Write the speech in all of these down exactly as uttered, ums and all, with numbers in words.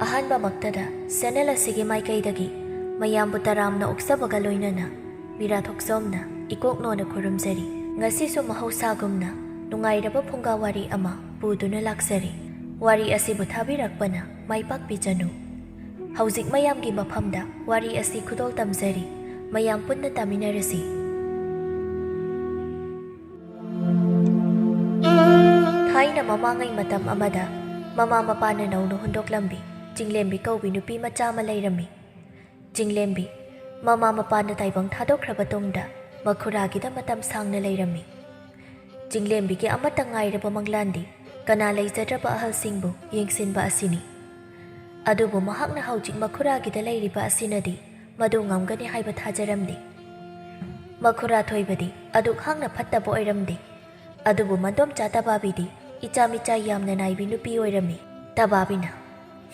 ꯑꯍꯥꯟꯕꯃꯛꯇꯗ channel ꯑꯁꯤꯒꯤ ꯃꯥꯏꯀꯩꯗꯒꯤ ꯃꯌꯥꯝꯕꯨ ꯇꯔꯥꯝꯅ ꯑꯣꯛꯆꯕꯒ ꯂꯣꯏꯅꯅ ꯃꯤꯔꯥ ꯊꯣꯛꯆꯣꯝꯅ ꯏꯀꯣꯛ ꯅꯣꯟꯅ ꯈꯨꯔꯨꯝꯖꯔꯤ꯫ ꯉꯁꯤꯁꯨ ꯃꯍꯧꯁꯥꯒꯨꯝꯅ ꯅꯨꯡꯉꯥꯏꯔꯕ ꯐꯨꯡꯒꯥ ꯋꯥꯔꯤ ꯑꯃ ꯄꯨꯗꯨꯅ ꯂꯥꯛꯆꯔꯤ꯫ ꯋꯥꯔꯤ ꯑꯁꯤꯕꯨ ꯊꯥꯕꯤꯔꯛꯄꯅ ꯃꯥꯏ ꯄꯥꯛꯄꯤꯖꯅꯨ꯫ ꯍꯧꯖꯤꯛ ꯃꯌꯥꯝꯒꯤ ꯃꯐꯝꯗ ꯋꯥꯔꯤ ꯑꯁꯤ ꯈꯨꯗꯣꯜ ꯇꯝꯖꯔꯤ꯫ ꯃꯌꯥꯝ ꯄꯨꯟꯅ ꯇꯥꯃꯤꯟꯅꯔꯁꯤ꯫ ꯊꯥꯏꯅ ꯃꯃꯥꯡꯉꯩ ꯃꯇꯝ ꯑꯃꯗ ꯃꯃꯥ ꯃꯄꯥꯅ ꯅꯧꯅ ꯍꯨꯟꯗꯣꯛꯂꯝꯕꯤ ꯆꯤꯡꯂꯦꯝꯕꯤ ꯀꯧꯕꯤ ꯅꯨꯄꯤ ꯃꯆꯥ ꯑꯃ ꯂꯩꯔꯝꯃꯤ꯫ ꯆꯤꯡꯂꯦꯝꯕꯤ ꯃꯃꯥ ꯃꯄꯥꯅ ꯇꯥꯏꯕꯪ ꯊꯥꯗꯣꯛꯈ꯭ꯔꯕ ꯇꯨꯡꯗ ꯃꯈꯨꯔꯥꯒꯤꯗ ꯃꯇꯝ ꯁꯥꯡꯅ ꯂꯩꯔꯝꯃꯤ꯫ ꯆꯤꯡꯂꯦꯝꯕꯤꯒꯤ ꯑꯃꯠꯇ ꯉꯥꯏꯔꯕ ꯃꯪꯂꯥꯟꯗꯤ ꯀꯅꯥ ꯂꯩꯖꯗ꯭ꯔꯕ ꯑꯍꯜꯁꯤꯡꯕꯨ ꯌꯦꯡꯁꯤꯟꯕ ꯑꯁꯤꯅꯤ꯫ ꯑꯗꯨꯕꯨ ꯃꯍꯥꯛꯅ ꯍꯧꯖꯤꯛ ꯃꯈꯨꯔꯥꯒꯤꯗ ꯂꯩꯔꯤꯕ ꯑꯁꯤꯅꯗꯤ ꯃꯗꯨ ꯉꯝꯒꯅꯤ ꯍꯥꯏꯕ ꯊꯥꯖꯔꯝꯗꯦ꯫ ꯃꯈꯨꯔꯥ ꯊꯣꯏꯕꯗꯤ ꯑꯗꯨꯛ ꯍꯥꯛꯅ ꯐꯠꯇꯕ ꯑꯣꯏꯔꯝꯗꯦ꯫ ꯑꯗꯨꯕꯨ ꯃꯗꯣꯝꯆꯥ ꯇꯕꯥꯕꯤꯗꯤ ꯏꯆꯥ ꯃꯤꯆꯥ ꯌꯥꯝꯅ ꯅꯥꯏꯕꯤ ꯅꯨꯄꯤ ꯑꯣꯏꯔꯝꯃꯤ꯫ ꯇꯕꯥꯕꯤꯅ,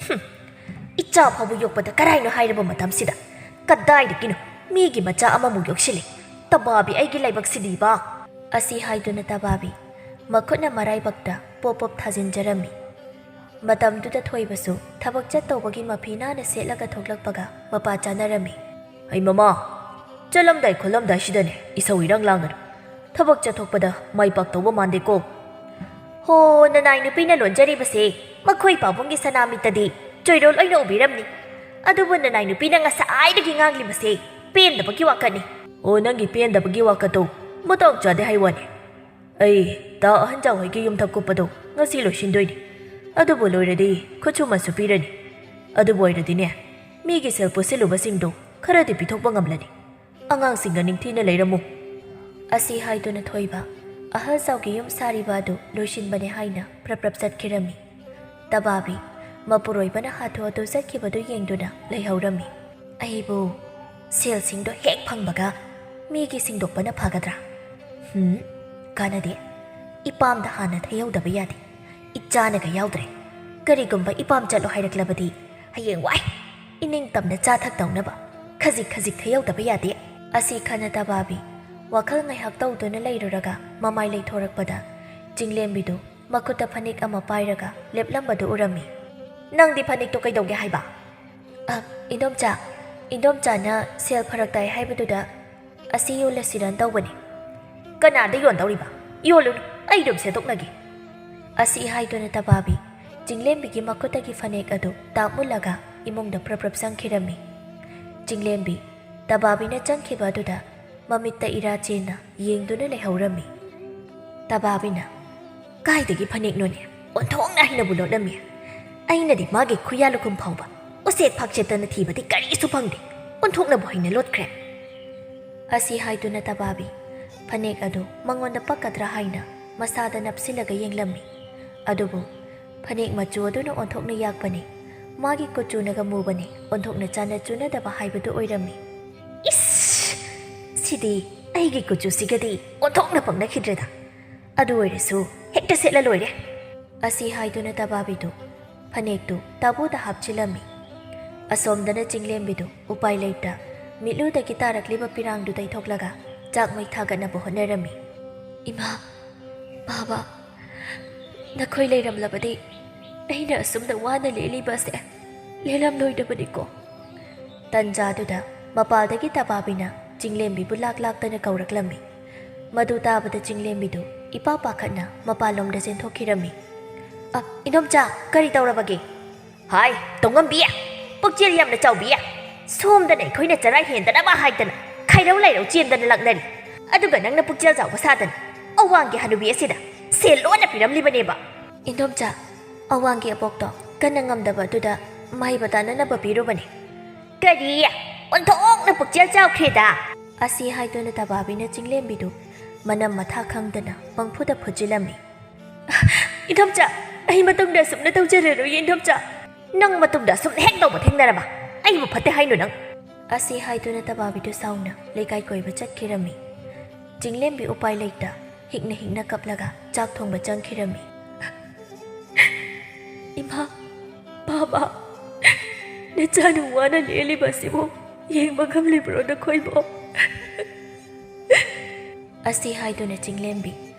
"ꯍꯨꯝ, ꯏꯆꯥ ꯐꯥꯎꯕ ꯌꯣꯛꯄꯗ ꯀꯔꯥꯏꯅꯣ ꯍꯥꯏꯔꯕ ꯃꯇꯝꯁꯤꯗ ꯀꯗꯥꯏꯗꯒꯤꯅꯣ ꯃꯤꯒꯤ ꯃꯆꯥ ꯑꯃꯃꯨꯛ ꯌꯣꯛꯁꯤꯜꯂꯤ꯫ ꯇꯕꯥꯕꯤ ꯑꯩꯒꯤ ꯂꯥꯏꯕꯛꯁꯤꯗꯤꯕ!" ꯑꯁꯤ ꯍꯥꯏꯗꯨꯅ ꯇꯕꯥꯕꯤ ꯃꯈꯨꯠꯅ ꯃꯔꯥꯏꯕꯛꯇ ꯄꯣꯞ ꯄꯣꯞ ꯊꯥꯖꯤꯟꯖꯔꯝꯃꯤ꯫ ꯃꯇꯝꯗꯨꯗ ꯊꯣꯏꯕꯁꯨ ꯊꯕꯛ ꯆꯠꯇꯧꯕꯒꯤ ꯃꯐꯤ ꯅꯥꯟꯅ ꯁꯦꯠꯂꯒ ꯊꯣꯛꯂꯛꯄꯒ ꯃꯄꯥ ꯆꯥꯅꯔꯝꯃꯤ꯫ "ꯍꯩ ꯃꯃꯥ, ꯆꯠꯂꯝꯗꯥꯏ ꯈꯣꯠꯂꯝꯗꯥꯏꯁꯤꯗꯅꯦ ꯏꯁꯧ ꯏꯔꯥꯡ ꯂꯥꯡꯒꯅꯨ꯫ ꯊꯕꯛ ꯆꯠꯊꯣꯛꯄꯗ ꯃꯥꯏ ꯄꯥꯛꯇꯧꯕ ꯃꯥꯟꯗꯦꯀꯣ꯫" "ꯍꯣ, ꯅꯅꯥꯏ ꯅꯨꯄꯤꯅ ꯂꯣꯟꯖꯔꯤꯕꯁꯦ ꯃꯈꯣꯏ ꯄꯥꯕꯨꯡꯒꯤ ꯁꯅꯥꯃꯤꯠꯇꯗꯤ ꯆꯣꯏꯔꯣꯜ ꯑꯣꯏꯅ ꯎꯕꯤꯔꯝꯅꯤ꯫ ꯑꯗꯨꯕꯨ ꯅꯅꯥꯏ ꯅꯨꯄꯤꯅ ꯉꯁꯥꯏꯗꯒꯤ ꯉꯥꯡꯂꯤꯕꯁꯦ ꯄꯦꯟꯗꯕꯒꯤ ꯋꯥꯀꯠꯅꯤ꯫" "ꯑꯣ, ꯅꯪꯒꯤ ꯄꯦꯟꯗꯕꯒꯤ ꯋꯥꯀꯠꯇꯣ ꯃꯇꯥꯡ ꯆꯥꯗꯦ ꯍꯥꯏ ꯋꯥꯅꯤ꯫ ꯑꯩ ꯇꯥ ꯑꯍꯟꯖꯥꯎ ꯍꯣꯏꯒꯤ ꯌꯨꯝꯊꯛ ꯀꯨꯞꯄꯗꯣ ꯉꯁꯤ ꯂꯣꯏꯁꯤꯟꯗꯣꯏꯅꯤ꯫ ꯑꯗꯨꯕꯨ ꯂꯣꯏꯔꯗꯤ ꯈꯨꯠꯁꯨꯃꯟꯁꯨ ꯄꯤꯔꯅꯤ꯫ ꯑꯗꯨꯕꯨ ꯑꯣꯏꯔꯗꯤꯅꯦ, ꯃꯤꯒꯤ ꯁꯦꯜ ꯄꯨꯁꯤꯜꯂꯨꯕꯁꯤꯡꯗꯣ ꯈꯔꯗꯤ ꯄꯤꯊꯣꯛꯄ ꯉꯝꯂꯅꯤ꯫ ꯑꯉꯥꯡꯁꯤꯡꯒ ꯅꯤꯡꯊꯤꯅ ꯂꯩꯔꯝꯃꯨ꯫" ꯑꯁꯤ ꯍꯥꯏꯗꯨꯅ ꯊꯣꯏꯕ ꯑꯍꯜꯖꯥꯎꯒꯤ ꯌꯨꯝ ꯁꯥꯔꯤꯕ ꯑꯗꯨ ꯂꯣꯏꯁꯤꯟꯕꯅꯦ ꯍꯥꯏꯅ ꯄ꯭ꯔꯞ ꯄ꯭ꯔꯞ ꯆꯠꯈꯤꯔꯝꯃꯤ꯫ ꯇꯕꯥꯕꯤ ꯃꯄꯨꯔꯣꯏꯕꯅ ꯍꯥꯊꯨ ꯍꯥꯊꯨ ꯆꯠꯈꯤꯕꯗꯨ ꯌꯦꯡꯗꯨꯅ ꯂꯩꯍꯧꯔꯝꯃꯤ꯫ "ꯑꯩꯕꯨ ꯁꯦꯜꯁꯤꯡꯗꯣ ꯍꯦꯛ ꯐꯪꯕꯒ ꯃꯤꯒꯤ ꯁꯤꯡꯗꯣꯛꯄꯅ ꯐꯒꯗ꯭ꯔꯥ? ꯍꯨꯝ, ꯀꯥꯟꯅꯗꯦ꯫ ꯏꯄꯥꯝꯗ ꯍꯥꯟꯅ ꯊꯩꯍꯧꯗꯕ ꯌꯥꯗꯦ꯫ ꯏꯆꯥꯅꯒ ꯌꯥꯎꯗ꯭ꯔꯦ꯫ ꯀꯔꯤꯒꯨꯝꯕ ꯏꯄꯥꯝ ꯆꯠꯂꯣ ꯍꯥꯏꯔꯛꯂꯕꯗꯤ ꯍꯌꯦꯡ ꯋꯥꯏ ꯏꯅꯤꯡꯇꯝꯅ ꯆꯥ ꯊꯛ ꯇꯧꯅꯕ ꯈꯖꯤꯛ ꯈꯖꯤꯛ ꯊꯩꯍꯧꯗꯕ ꯌꯥꯗꯦ꯫" ꯑꯁꯤ ꯈꯟꯅ ꯇꯕꯥꯕꯤ ꯋꯥꯈꯜ ꯉꯥꯏꯍꯥꯛ ꯇꯧꯗꯨꯅ ꯂꯩꯔꯨꯔꯒ ꯃꯃꯥꯏ ꯂꯩꯊꯣꯔꯛꯄꯗ ꯆꯤꯡꯂꯦꯝꯕꯤꯗꯨ ꯃꯈꯨꯠꯇ ꯐꯅꯦꯛ ꯑꯃ ꯄꯥꯏꯔꯒ ꯂꯦꯞꯂꯝꯕꯗꯨ ꯎꯔꯝꯃꯤ꯫ "ꯅꯪꯗꯤ ꯐꯅꯦꯛꯇꯣ ꯀꯩꯗꯧꯒꯦ ꯍꯥꯏꯕ?" "ꯑ, ꯏꯟꯗꯣꯝꯆꯥ, ꯏꯟꯗꯣꯝꯆꯥꯅ ꯁꯦꯜ ꯐꯔꯛ ꯇꯥꯏ ꯍꯥꯏꯕꯗꯨꯗ ꯑꯁꯤ ꯌꯣꯜꯂꯁꯤꯔꯅ ꯇꯧꯕꯅꯤ꯫" "ꯀꯅꯥꯗ ꯌꯣꯟꯗꯧꯔꯤꯕ? ꯌꯣꯜꯂꯨꯅꯨ, ꯑꯩ ꯑꯗꯨꯝ ꯁꯦꯠꯇꯣꯛꯅꯒꯦ꯫" ꯑꯁꯤ ꯍꯥꯏꯗꯨꯅ ꯇꯕꯥꯕꯤ ꯆꯤꯡꯂꯦꯝꯕꯤꯒꯤ ꯃꯈꯨꯠꯇꯒꯤ ꯐꯅꯦꯛ ꯑꯗꯨ ꯇꯥꯞ ꯃꯨꯜꯂꯒ ꯏꯃꯨꯡꯗ ꯄ꯭ꯔꯞ ꯄ꯭ꯔꯞ ꯆꯪꯈꯤꯔꯝꯃꯤ꯫ ꯆꯤꯡꯂꯦꯝꯕꯤ ꯇꯕꯥꯕꯤꯅ ꯆꯪꯈꯤꯕ ꯑꯗꯨꯗ ꯃꯃꯤꯠꯇ ꯏꯔꯥ ꯆꯦꯟꯅ ꯌꯦꯡꯗꯨꯅ ꯂꯩꯍꯧꯔꯝꯃꯤ꯫ ꯇꯕꯥꯕꯤꯅ, "ꯀꯥꯏꯗꯒꯤ ꯐꯅꯦꯛꯅꯣꯅꯦ? ꯑꯣꯟꯊꯣꯛꯅ ꯍꯩꯅꯕꯨ ꯂꯣꯠꯂꯝꯃꯤ꯫ ꯑꯩꯅꯗꯤ ꯃꯥꯒꯤ ꯈꯨꯌꯥ ꯂꯨꯈꯨꯝ ꯐꯥꯎꯕ ꯎꯆꯦꯠ ꯐꯥꯛꯆꯦꯠꯇꯅ ꯊꯤꯕꯗꯤ ꯀꯔꯤꯁꯨ ꯐꯪꯗꯦ꯫ ꯑꯣꯟꯊꯣꯛꯅꯕꯨ ꯍꯩꯅ ꯂꯣꯠꯈ꯭ꯔꯦ꯫" ꯑꯁꯤ ꯍꯥꯏꯗꯨꯅ ꯇꯕꯥꯕꯤ ꯐꯅꯦꯛ ꯑꯗꯨ ꯃꯉꯣꯟꯗ ꯄꯛꯀꯗ꯭ꯔꯥ ꯍꯥꯏꯅ ꯃꯁꯥꯗ ꯅꯞꯁꯤꯜꯂꯒ ꯌꯦꯡꯂꯝꯃꯤ꯫ ꯑꯗꯨꯕꯨ ꯐꯅꯦꯛ ꯃꯆꯨ ꯑꯗꯨꯅ ꯑꯣꯟꯊꯣꯛꯅ ꯌꯥꯛꯄꯅꯤ, ꯃꯥꯒꯤ ꯀꯨꯆꯨꯅꯒ ꯃꯨꯕꯅꯤ, ꯑꯣꯟꯊꯣꯛꯅ ꯆꯥꯟꯅ ꯆꯨꯅꯗꯕ ꯍꯥꯏꯕꯗꯨ ꯑꯣꯏꯔꯝꯃꯤ꯫ "ꯏꯁ! ꯁꯤꯗꯤ ꯑꯩꯒꯤ ꯀꯨꯆꯨꯁꯤꯒꯗꯤ ꯑꯣꯟꯊꯣꯛꯅ ꯄꯛꯅꯈꯤꯗ꯭ꯔꯦꯗ꯫ ꯑꯗꯨ ꯑꯣꯏꯔꯁꯨ ꯍꯦꯛꯇ ꯁꯦꯠꯂ ꯂꯣꯏꯔꯦ꯫" ꯑꯁꯤ ꯍꯥꯏꯗꯨꯅ ꯇꯕꯥꯕꯤꯗꯨ ꯐꯅꯦꯛꯇꯨ ꯇꯥꯕꯨꯗ ꯍꯥꯞꯆꯤꯜꯂꯝꯃꯤ꯫ ꯑꯁꯣꯝꯗꯅ ꯆꯤꯡꯂꯦꯝꯕꯤꯗꯨ ꯎꯄꯥꯏ ꯂꯩꯇ ꯃꯤꯠꯂꯨꯗꯒꯤ ꯇꯥꯔꯛꯂꯤꯕ ꯄꯤꯔꯥꯡꯗꯨ ꯇꯩꯊꯣꯛꯂꯒ ꯆꯥꯛ ꯃꯩ ꯊꯥꯒꯠꯅꯕ ꯍꯣꯠꯅꯔꯝꯃꯤ꯫ "ꯏꯃꯥ, ꯕꯥꯕꯥ, ꯅꯈꯣꯏ ꯂꯩꯔꯝꯂꯕꯗꯤ ꯑꯩꯅ ꯑꯁꯨꯝꯅ ꯋꯥꯅ ꯂꯦꯜꯂꯤꯕ ꯑꯁꯦ ꯂꯦꯜꯂꯝꯂꯣꯏꯗꯕꯅꯤꯀꯣ꯫" ꯇꯟꯖꯥꯗꯨꯗ ꯃꯄꯥꯜꯗꯒꯤ ꯇꯕꯥꯕꯤꯅ ꯆꯤꯡꯂꯦꯝꯕꯤꯕꯨ ꯂꯥꯛ ꯂꯥꯛꯇꯅ ꯀꯧꯔꯛꯂꯝꯃꯤ꯫ ꯃꯗꯨ ꯇꯥꯕꯗ ꯆꯤꯡꯂꯦꯝꯕꯤꯗꯨ ꯏꯄꯥ ꯄꯥꯈꯠꯅ ꯃꯄꯥꯟꯂꯣꯝꯗ ꯆꯦꯟꯊꯣꯛꯈꯤꯔꯝꯃꯤ꯫ "ꯑ, ꯏꯟꯗꯣꯝꯆꯥ, ꯀꯔꯤ ꯇꯧꯔꯕꯒꯦ?" "ꯍꯥꯏ, ꯇꯧꯉꯝꯕꯤ, ꯄꯨꯛꯆꯦꯜ ꯌꯥꯝꯅ ꯆꯥꯎꯕꯤ, ꯁꯣꯝꯗꯅ ꯑꯩꯈꯣꯏꯅ ꯆꯔꯥ ꯍꯦꯟꯗꯅꯕ ꯍꯥꯏꯗꯅ ꯈꯥꯏꯔꯧ ꯂꯥꯏꯔꯧ ꯆꯦꯟꯗꯅ ꯂꯥꯛꯅꯔꯤ, ꯑꯗꯨꯒ ꯅꯪꯅ ꯄꯨꯛꯆꯦꯜ ꯆꯥꯎꯕ ꯁꯥꯗꯅ ꯑꯋꯥꯡꯒꯤ ꯍꯅꯨꯕꯤ ꯑꯁꯤꯗ ꯁꯦꯜ ꯂꯣꯟꯅ ꯄꯤꯔꯝꯂꯤꯕꯅꯦꯕ꯫" "ꯏꯟꯗꯣꯝꯆꯥ, ꯑꯋꯥꯡꯒꯤ ꯑꯕꯣꯛꯇꯣ ꯀꯟꯅ ꯉꯝꯗꯕ ꯑꯗꯨꯗ ꯃꯥꯏꯕ ꯇꯥꯅꯅꯕ ꯄꯤꯔꯨꯕꯅꯤ꯫" "ꯀꯔꯤ? ꯑꯣꯟꯊꯣꯛꯅ ꯄꯨꯛꯆꯦꯜ ꯆꯥꯎꯈ꯭ꯔꯦꯗ!" ꯑꯁꯤ ꯍꯥꯏꯗꯨꯅ ꯇꯕꯥꯕꯤꯅ ꯆꯤꯡꯂꯦꯝꯕꯤꯗꯨ ꯃꯅꯝ ꯃꯊꯥ ꯈꯪꯗꯅ ꯄꯪꯐꯨꯗ ꯐꯨꯖꯤꯜꯂꯝꯃꯤ꯫ "ꯏꯟꯗꯣꯝꯆꯥ, ꯑꯩ ꯃꯇꯨꯡꯗ ꯑꯁꯨꯝꯅ ꯇꯧꯖꯔꯔꯣꯏ ꯏꯟꯗꯣꯝꯆꯥ꯫" "ꯅꯪ ꯃꯇꯨꯡꯗ ꯑꯁꯨꯝ ꯍꯦꯛ ꯇꯧꯕ ꯊꯦꯡꯅꯔꯕ ꯑꯩꯕꯨ ꯐꯠꯇꯦ ꯍꯥꯏꯅꯨ ꯅꯪ꯫" ꯑꯁꯤ ꯍꯥꯏꯗꯨꯅ ꯇꯕꯥꯕꯤꯗꯨ ꯁꯥꯎꯅ ꯂꯩꯀꯥꯏ ꯀꯣꯏꯕ ꯆꯠꯈꯤꯔꯝꯃꯤ꯫ ꯆꯤꯡꯂꯦꯝꯕꯤ ꯎꯄꯥꯏ ꯂꯩꯇ ꯍꯤꯛꯅ ꯍꯤꯛꯅ ꯀꯞꯂꯒ ꯆꯥꯛ ꯊꯣꯡꯕ ꯆꯪꯈꯤꯔꯝꯃꯤ꯫ "ꯏꯃꯥ, ꯕꯥꯕꯥ, ꯅꯆꯥꯅ ꯋꯥꯅ ꯂꯦꯜꯂꯤꯕ ꯑꯁꯤꯕꯨ ꯌꯦꯡꯕ ꯉꯝꯂꯤꯕ꯭ꯔꯣ ꯅꯈꯣꯏꯕꯣ?" ꯑꯁꯤ ꯍꯥꯏꯗꯨꯅ ꯆꯤꯡꯂꯦꯝꯕꯤ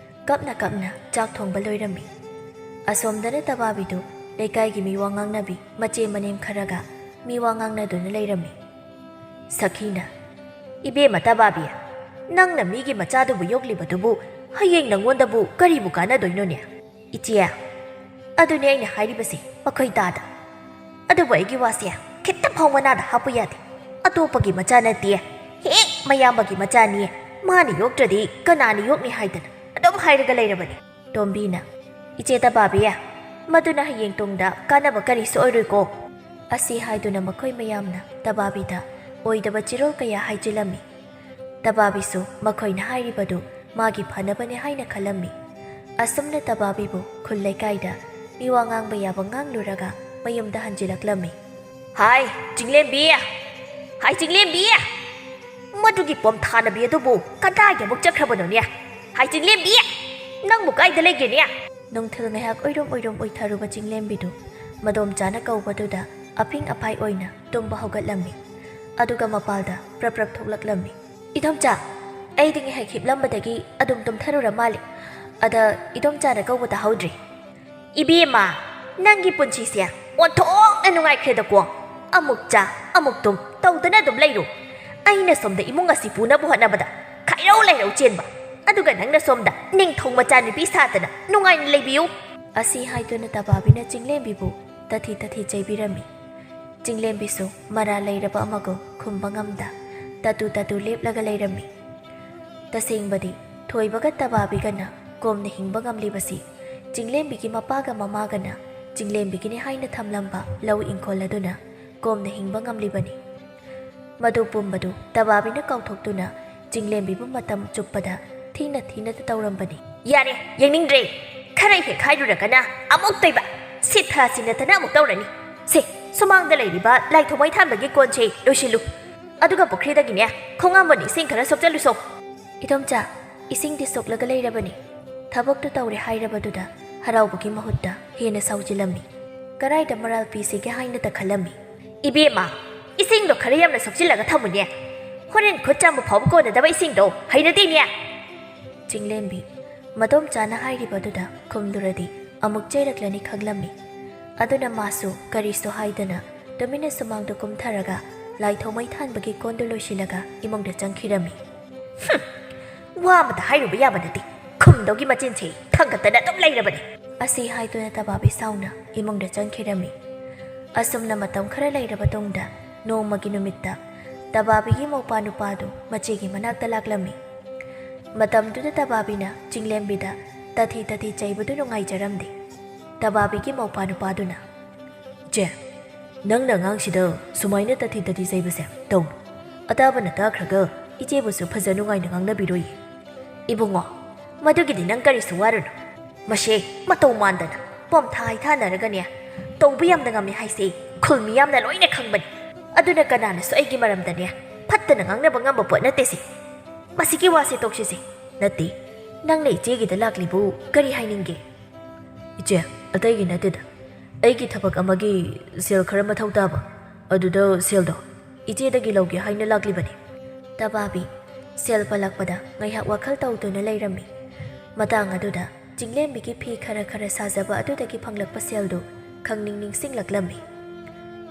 ꯀꯞꯅ ꯀꯞꯅ ꯆꯥꯛ ꯊꯣꯡꯕ ꯂꯣꯏꯔꯝꯃꯤ꯫ ꯑꯁꯣꯝꯗꯅ ꯇꯕꯥꯕꯤꯗꯨ ꯂꯩꯀꯥꯏꯒꯤ ꯃꯤꯋꯥ ꯉꯥꯡꯅꯕꯤ ꯃꯆꯦ ꯃꯅꯦꯝ ꯈꯔꯒ ꯃꯤꯋꯥ ꯉꯥꯡꯅꯗꯨꯅ ꯂꯩꯔꯝꯃꯤ꯫ ꯁꯈꯤꯅ, "ꯏꯕꯦꯝꯃ ꯇꯕꯥꯕꯤ, ꯅꯪꯅ ꯃꯤꯒꯤ ꯃꯆꯥꯗꯨꯕꯨ ꯌꯣꯛꯂꯤꯕꯗꯨꯕꯨ ꯍꯌꯦꯡ ꯅꯪꯉꯣꯟꯗꯕꯨ ꯀꯔꯤꯕꯨ ꯀꯥꯟꯅꯗꯣꯏꯅꯣꯅꯦ?" "ꯏꯆꯦ, ꯑꯗꯨꯅꯦ ꯑꯩꯅ ꯍꯥꯏꯔꯤꯕꯁꯦ ꯃꯈꯣꯏ ꯇꯥꯗ꯫ ꯑꯗꯨꯕꯨ ꯑꯩꯒꯤ ꯋꯥꯁꯦ ꯈꯤꯇ ꯐꯥꯎ ꯃꯅꯥꯗ ꯍꯥꯞꯄꯨ ꯌꯥꯗꯦ꯫ ꯑꯇꯣꯞꯄꯒꯤ ꯃꯆꯥ ꯅꯠꯇꯦ, ꯍꯦꯛ ꯃꯌꯥꯝꯕꯒꯤ ꯃꯆꯥꯅꯤ꯫ ꯃꯥꯅ ꯌꯣꯛꯇ꯭ꯔꯗꯤ ꯀꯅꯥꯅ ꯌꯣꯛꯅꯤ ꯍꯥꯏꯗꯅ ꯑꯗꯨꯝ ꯍꯥꯏꯔꯒ ꯂꯩꯔꯕꯅꯤ꯫" ꯇꯣꯝꯕꯤꯅ, "ꯏꯆꯦ ꯇꯕꯥꯕꯤ, ꯃꯗꯨꯅ ꯍꯌꯦꯡ ꯇꯨꯡꯗ ꯀꯥꯟꯅꯕ ꯀꯔꯤꯁꯨ ꯑꯣꯏꯔꯣꯏꯀꯣ꯫" ꯑꯁꯤ ꯍꯥꯏꯗꯨꯅ ꯃꯈꯣꯏ ꯃꯌꯥꯝꯅ ꯇꯕꯥꯕꯤꯗ ꯑꯣꯏꯗꯕ ꯆꯤꯔꯣꯜ ꯀꯌꯥ ꯍꯥꯏꯖꯤꯜꯂꯝꯃꯤ꯫ ꯇꯕꯥꯕꯤꯁꯨ ꯃꯈꯣꯏꯅ ꯍꯥꯏꯔꯤꯕꯗꯨ ꯃꯥꯒꯤ ꯐꯅꯕꯅꯤ ꯍꯥꯏꯅ ꯈꯜꯂꯝꯃꯤ꯫ ꯑꯁꯨꯝꯅ ꯇꯕꯥꯕꯤꯕꯨ ꯈꯨꯜ ꯂꯩꯀꯥꯏꯗ ꯃꯤꯋꯥ ꯉꯥꯡꯕ ꯌꯥꯕ ꯉꯥꯡꯂꯨꯔꯒ ꯃꯌꯨꯝꯗ ꯍꯟꯖꯤꯜꯂꯛꯂꯝꯃꯤ꯫ "ꯍꯥꯏ ꯆꯤꯡꯂꯦꯝꯕꯤ! ꯍꯥꯏ ꯆꯤꯡꯂꯦꯝꯕꯤ! ꯃꯗꯨꯒꯤ ꯄꯣꯝ ꯊꯥꯅꯕꯤ ꯑꯗꯨꯕꯨ ꯀꯗꯥꯏꯗ ꯑꯃꯨꯛ ꯆꯠꯈ꯭ꯔꯕꯅꯣꯅꯦ? ꯍꯥꯏ ꯆꯤꯡꯂꯦꯝꯕꯤ! ꯅꯪꯕꯨ ꯀꯥꯏꯗ ꯂꯩꯒꯦꯅꯦ?" ꯅꯨꯡꯊꯤꯜ ꯉꯥꯏꯍꯥꯛ ꯎꯏꯔꯨꯝ ꯎꯏꯔꯨꯝ ꯎꯏꯊꯔꯨꯕ ꯆꯤꯡꯂꯦꯝꯕꯤꯗꯨ ꯃꯗꯣꯝꯆꯥꯅ ꯀꯧꯕꯗꯨꯗ ꯑꯐꯤꯡ ꯑꯐꯥꯏ ꯑꯣꯏꯅ ꯇꯨꯝꯕ ꯍꯧꯒꯠꯂꯝꯃꯤ꯫ ꯑꯗꯨꯒ ꯃꯄꯥꯜꯗ ꯄ꯭ꯔꯞ ꯄ꯭ꯔꯞ ꯊꯣꯛꯂꯛꯂꯝꯃꯤ꯫ "ꯏꯗꯣꯝꯆꯥ, ꯑꯩꯗꯤ ꯉꯥꯏꯍꯥꯛ ꯍꯤꯞꯂꯝꯕꯗꯒꯤ ꯑꯗꯨꯝ ꯇꯨꯝꯊꯔꯨꯔ ꯃꯥꯜꯂꯦ꯫ ꯑꯗ ꯏꯗꯣꯝꯆꯥꯅ ꯀꯧꯕ ꯇꯥꯍꯧꯗ꯭ꯔꯦ꯫" "ꯏꯕꯦꯝꯃ, ꯅꯪꯒꯤ ꯄꯨꯟꯁꯤꯁꯦ ꯑꯣꯟꯊꯣꯛꯅ ꯅꯨꯡꯉꯥꯏꯈ꯭ꯔꯦꯗꯀꯣ꯫ ꯑꯃꯨꯛ ꯆꯥ, ꯑꯃꯨꯛ ꯇꯨꯝ ꯇꯧꯗꯅ ꯑꯗꯨꯝ ꯂꯩꯔꯨ꯫ ꯑꯩꯅ ꯁꯣꯝꯗ ꯏꯃꯨꯡ ꯑꯁꯤ ꯄꯨꯅꯕ ꯍꯣꯠꯅꯕꯗ ꯈꯥꯏꯔꯧ ꯂꯩꯔꯧ ꯆꯦꯟꯕ, ꯑꯗꯨꯒ ꯅꯪꯅ ꯁꯣꯝꯗ ꯅꯤꯡꯊꯧ ꯃꯆꯥꯅꯨꯄꯤ ꯁꯥꯗꯅ ꯅꯨꯡꯉꯥꯏꯅ ꯂꯩꯕꯤꯌꯨ꯫" ꯑꯁꯤ ꯍꯥꯏꯗꯨꯅ ꯇꯕꯥꯕꯤꯅ ꯆꯤꯡꯂꯦꯝꯕꯤꯕꯨ ꯇꯊꯤ ꯇꯊꯤ ꯆꯩꯕꯤꯔꯝꯃꯤ꯫ ꯆꯤꯡꯂꯦꯝꯕꯤꯁꯨ ꯃꯔꯥꯜ ꯂꯩꯔꯕ ꯑꯃꯒꯨꯝ ꯈꯨꯝꯕ ꯉꯝꯗ ꯇꯇꯨ ꯇꯇꯨ ꯂꯦꯞꯂꯒ ꯂꯩꯔꯝꯃꯤ꯫ ꯇꯁꯦꯡꯕꯗꯤ ꯊꯣꯏꯕꯒ ꯇꯕꯥꯕꯤꯒꯅ ꯀꯣꯝꯅ ꯍꯤꯡꯕ ꯉꯝꯂꯤꯕꯁꯤ ꯆꯤꯡꯂꯦꯝꯕꯤꯒꯤ ꯃꯄꯥꯒ ꯃꯃꯥꯒꯅ ꯆꯤꯡꯂꯦꯝꯕꯤꯒꯤꯅꯤ ꯍꯥꯏꯅ ꯊꯝꯂꯝꯕ ꯂꯧ ꯏꯪꯈꯣꯜ ꯑꯗꯨꯅ ꯀꯣꯝꯅ ꯍꯤꯡꯕ ꯉꯝꯂꯤꯕꯅꯤ꯫ ꯃꯗꯨ ꯄꯨꯝꯕꯗꯨ ꯇꯕꯥꯕꯤꯅ ꯀꯥꯎꯊꯣꯛꯇꯨꯅ ꯆꯤꯡꯂꯦꯝꯕꯤꯕꯨ ꯃꯇꯝ ꯆꯨꯞꯄꯗ ꯊꯤꯅ ꯊꯤꯅ ꯇꯧꯔꯝꯕꯅꯤ꯫ "ꯌꯥꯔꯦ, ꯌꯦꯡꯅꯤꯡꯗ꯭ꯔꯦ꯫ ꯈꯔ ꯍꯦꯛ ꯍꯥꯏꯔꯨꯔꯒꯅ ꯑꯃꯨꯛ ꯇꯣꯏꯕ꯫ ꯁꯤꯠ ꯊꯥꯁꯤ ꯅꯠꯇꯅ ꯑꯃꯨꯛ ꯇꯧꯔꯅꯤ꯫ ꯁꯦ, ꯁꯨꯃꯥꯡꯗ ꯂꯩꯔꯤꯕ ꯂꯥꯏ ꯊꯥꯎꯃꯩ ꯊꯥꯟꯕꯒꯤ ꯀꯣꯟꯁꯦ ꯂꯣꯏꯁꯤꯜꯂꯨ꯫ ꯑꯗꯨꯒ ꯄꯨꯈ꯭ꯔꯤꯗꯒꯤꯅꯦ, ꯈꯣꯡꯉꯥꯝꯕꯣꯟ ꯏꯁꯤꯡ ꯈꯔ ꯁꯣꯛꯆꯜꯂꯨꯁꯣ꯫" "ꯏꯗꯣꯝꯆꯥ, ꯏꯁꯤꯡꯗꯤ ꯁꯣꯛꯂꯒ ꯂꯩꯔꯕꯅꯤ꯫" ꯊꯕꯛꯇꯨ ꯇꯧꯔꯦ ꯍꯥꯏꯔꯕꯗꯨꯗ ꯍꯔꯥꯎꯕꯒꯤ ꯃꯍꯨꯠꯇ ꯍꯦꯟꯅ ꯁꯥꯎꯖꯤꯜꯂꯝꯃꯤ꯫ ꯀꯔꯥꯏꯗ ꯃꯔꯥꯜ ꯄꯤꯁꯤꯒꯦ ꯍꯥꯏꯅꯇ ꯈꯜꯂꯝꯃꯤ꯫ "ꯏꯕꯦꯝꯃ, ꯏꯁꯤꯡꯗꯣ ꯈꯔ ꯌꯥꯝꯅ ꯁꯣꯛꯆꯤꯜꯂꯒ ꯊꯝꯃꯨꯅꯦ꯫ ꯍꯣꯔꯦꯟ ꯈꯨꯠ ꯆꯥꯝꯕ ꯐꯥꯎꯕ ꯀꯣꯟꯅꯗꯕ ꯏꯁꯤꯡꯗꯣ ꯍꯩꯅꯗꯦꯅꯦ꯫" ꯆꯤꯡꯂꯦꯝꯕꯤ ꯃꯗꯣꯝꯆꯥꯅ ꯍꯥꯏꯔꯤꯕꯗꯨꯗ ꯈꯨꯝꯂꯨꯔꯗꯤ ꯑꯃꯨꯛ ꯆꯩꯔꯛꯂꯅꯤ ꯈꯪꯂꯝꯃꯤ꯫ ꯑꯗꯨꯅ ꯃꯥꯁꯨ ꯀꯔꯤꯁꯨ ꯍꯥꯏꯗꯅ ꯇꯨꯃꯤꯟꯅ ꯁꯨꯃꯥꯡꯗ ꯀꯨꯝꯊꯔꯒ ꯂꯥꯏ ꯊꯥꯎꯃꯩ ꯊꯥꯟꯕꯒꯤ ꯀꯣꯟꯗꯨ ꯂꯣꯏꯁꯤꯜꯂꯒ ꯏꯃꯨꯡꯗ ꯆꯪꯈꯤꯔꯝꯃꯤ꯫ "ꯍꯨꯝ! ꯋꯥ ꯑꯃꯇ ꯍꯥꯏꯔꯨꯕ ꯌꯥꯕ ꯅꯠꯇꯦ꯫ ꯈꯨꯝꯗꯧꯒꯤ ꯃꯆꯤꯟꯁꯤ ꯊꯥꯡꯒꯠꯇꯅ ꯑꯗꯨꯝ ꯂꯩꯔꯕꯅꯤ!" ꯑꯁꯤ ꯍꯥꯏꯗꯨꯅ ꯇꯕꯥꯕꯤ ꯁꯥꯎꯅ ꯏꯃꯨꯡꯗ ꯆꯪꯈꯤꯔꯝꯃꯤ꯫ ꯑꯁꯨꯝꯅ ꯃꯇꯝ ꯈꯔ ꯂꯩꯔꯕ ꯇꯨꯡꯗ ꯅꯣꯡꯃꯒꯤ ꯅꯨꯃꯤꯠꯇ ꯇꯕꯥꯕꯤꯒꯤ ꯃꯧꯄꯥ ꯅꯨꯄꯥꯗꯨ ꯃꯆꯦꯒꯤ ꯃꯅꯥꯛꯇ ꯂꯥꯛꯂꯝꯃꯤ꯫ ꯃꯇꯝꯗꯨꯗ ꯇꯕꯥꯕꯤꯅ ꯆꯤꯡꯂꯦꯝꯕꯤꯗ ꯇꯊꯤ ꯇꯊꯤ ꯆꯩꯕꯗꯨ ꯅꯨꯡꯉꯥꯏꯖꯔꯝꯗꯦ꯫ ꯇꯕꯥꯕꯤꯒꯤ ꯃꯧꯄꯥ ꯅꯨꯄꯥꯗꯨꯅ, "ꯏꯆꯦ, ꯅꯪꯅ ꯑꯉꯥꯡꯁꯤꯗ ꯁꯨꯃꯥꯏꯅ ꯇꯊꯤ ꯇꯊꯤ ꯆꯩꯕꯁꯦ ꯇꯧꯅꯨ꯫ ꯑꯇꯥꯕꯅ ꯇꯥꯈ꯭ꯔꯒ ꯏꯆꯦꯕꯨꯁꯨ ꯐꯖ ꯅꯨꯡꯉꯥꯏꯅ ꯉꯥꯡꯅꯕꯤꯔꯣꯏꯌꯦ꯫ ꯏꯕꯨꯡꯉꯣ, ꯃꯗꯨꯒꯤꯗꯤ ꯅꯪ ꯀꯔꯤꯁꯨ ꯋꯥꯔꯨꯅꯨ꯫ ꯃꯁꯦ ꯃꯇꯧ ꯃꯥꯟꯗꯅ ꯄꯣꯝꯊꯥ ꯍꯩꯊꯥꯅꯔꯒꯅꯦ, ꯇꯧꯕ ꯌꯥꯝꯅ ꯉꯝꯃꯤ ꯍꯥꯏꯁꯦ ꯈꯨꯜ ꯃꯤꯌꯥꯝꯅ ꯂꯣꯏꯅ ꯈꯪꯕꯅꯤ꯫ ꯑꯗꯨꯅ ꯀꯅꯥꯅꯁꯨ ꯑꯩꯒꯤ ꯃꯔꯝꯗꯅꯦ ꯐꯠꯇꯅ ꯉꯥꯡꯅꯕ ꯉꯝꯕ ꯄꯣꯠ ꯅꯠꯇꯦ ꯁꯤ꯫ ꯃꯁꯤꯒꯤ ꯋꯥꯁꯦ ꯇꯣꯛꯁꯤꯁꯦ꯫ ꯅꯠꯇꯦ, ꯅꯪꯅ ꯏꯆꯦꯒꯤꯗ ꯂꯥꯛꯂꯤꯕꯨ ꯀꯔꯤ ꯍꯥꯏꯅꯤꯡꯒꯦ?" "ꯏꯆꯦ, ꯑꯇꯩꯒꯤ ꯅꯠꯇꯦꯗ꯫ ꯑꯩꯒꯤ ꯊꯕꯛ ꯑꯃꯒꯤ ꯁꯦꯜ ꯈꯔ ꯃꯊꯧ ꯇꯥꯕ, ꯑꯗꯨꯗ ꯁꯦꯜꯗꯣ ꯏꯆꯦꯗꯒꯤ ꯂꯧꯒꯦ ꯍꯥꯏꯅ ꯂꯥꯛꯂꯤꯕꯅꯤ꯫" ꯇꯕꯥꯕꯤ ꯁꯦꯜ ꯄꯜꯂꯛꯄꯗ ꯉꯥꯏꯍꯥꯛ ꯋꯥꯈꯜ ꯇꯧꯗꯨꯅ ꯂꯩꯔꯝꯃꯤ꯫ ꯃꯇꯥꯡ ꯑꯗꯨꯗ ꯆꯤꯡꯂꯦꯝꯕꯤꯒꯤ ꯐꯤ ꯈꯔ ꯈꯔ ꯁꯥꯖꯕ ꯑꯗꯨꯗꯒꯤ ꯐꯪꯂꯛꯄ ꯁꯦꯜꯗꯨ ꯈꯪꯅꯤꯡ ꯅꯤꯡꯁꯤꯡꯂꯛꯂꯝꯃꯤ꯫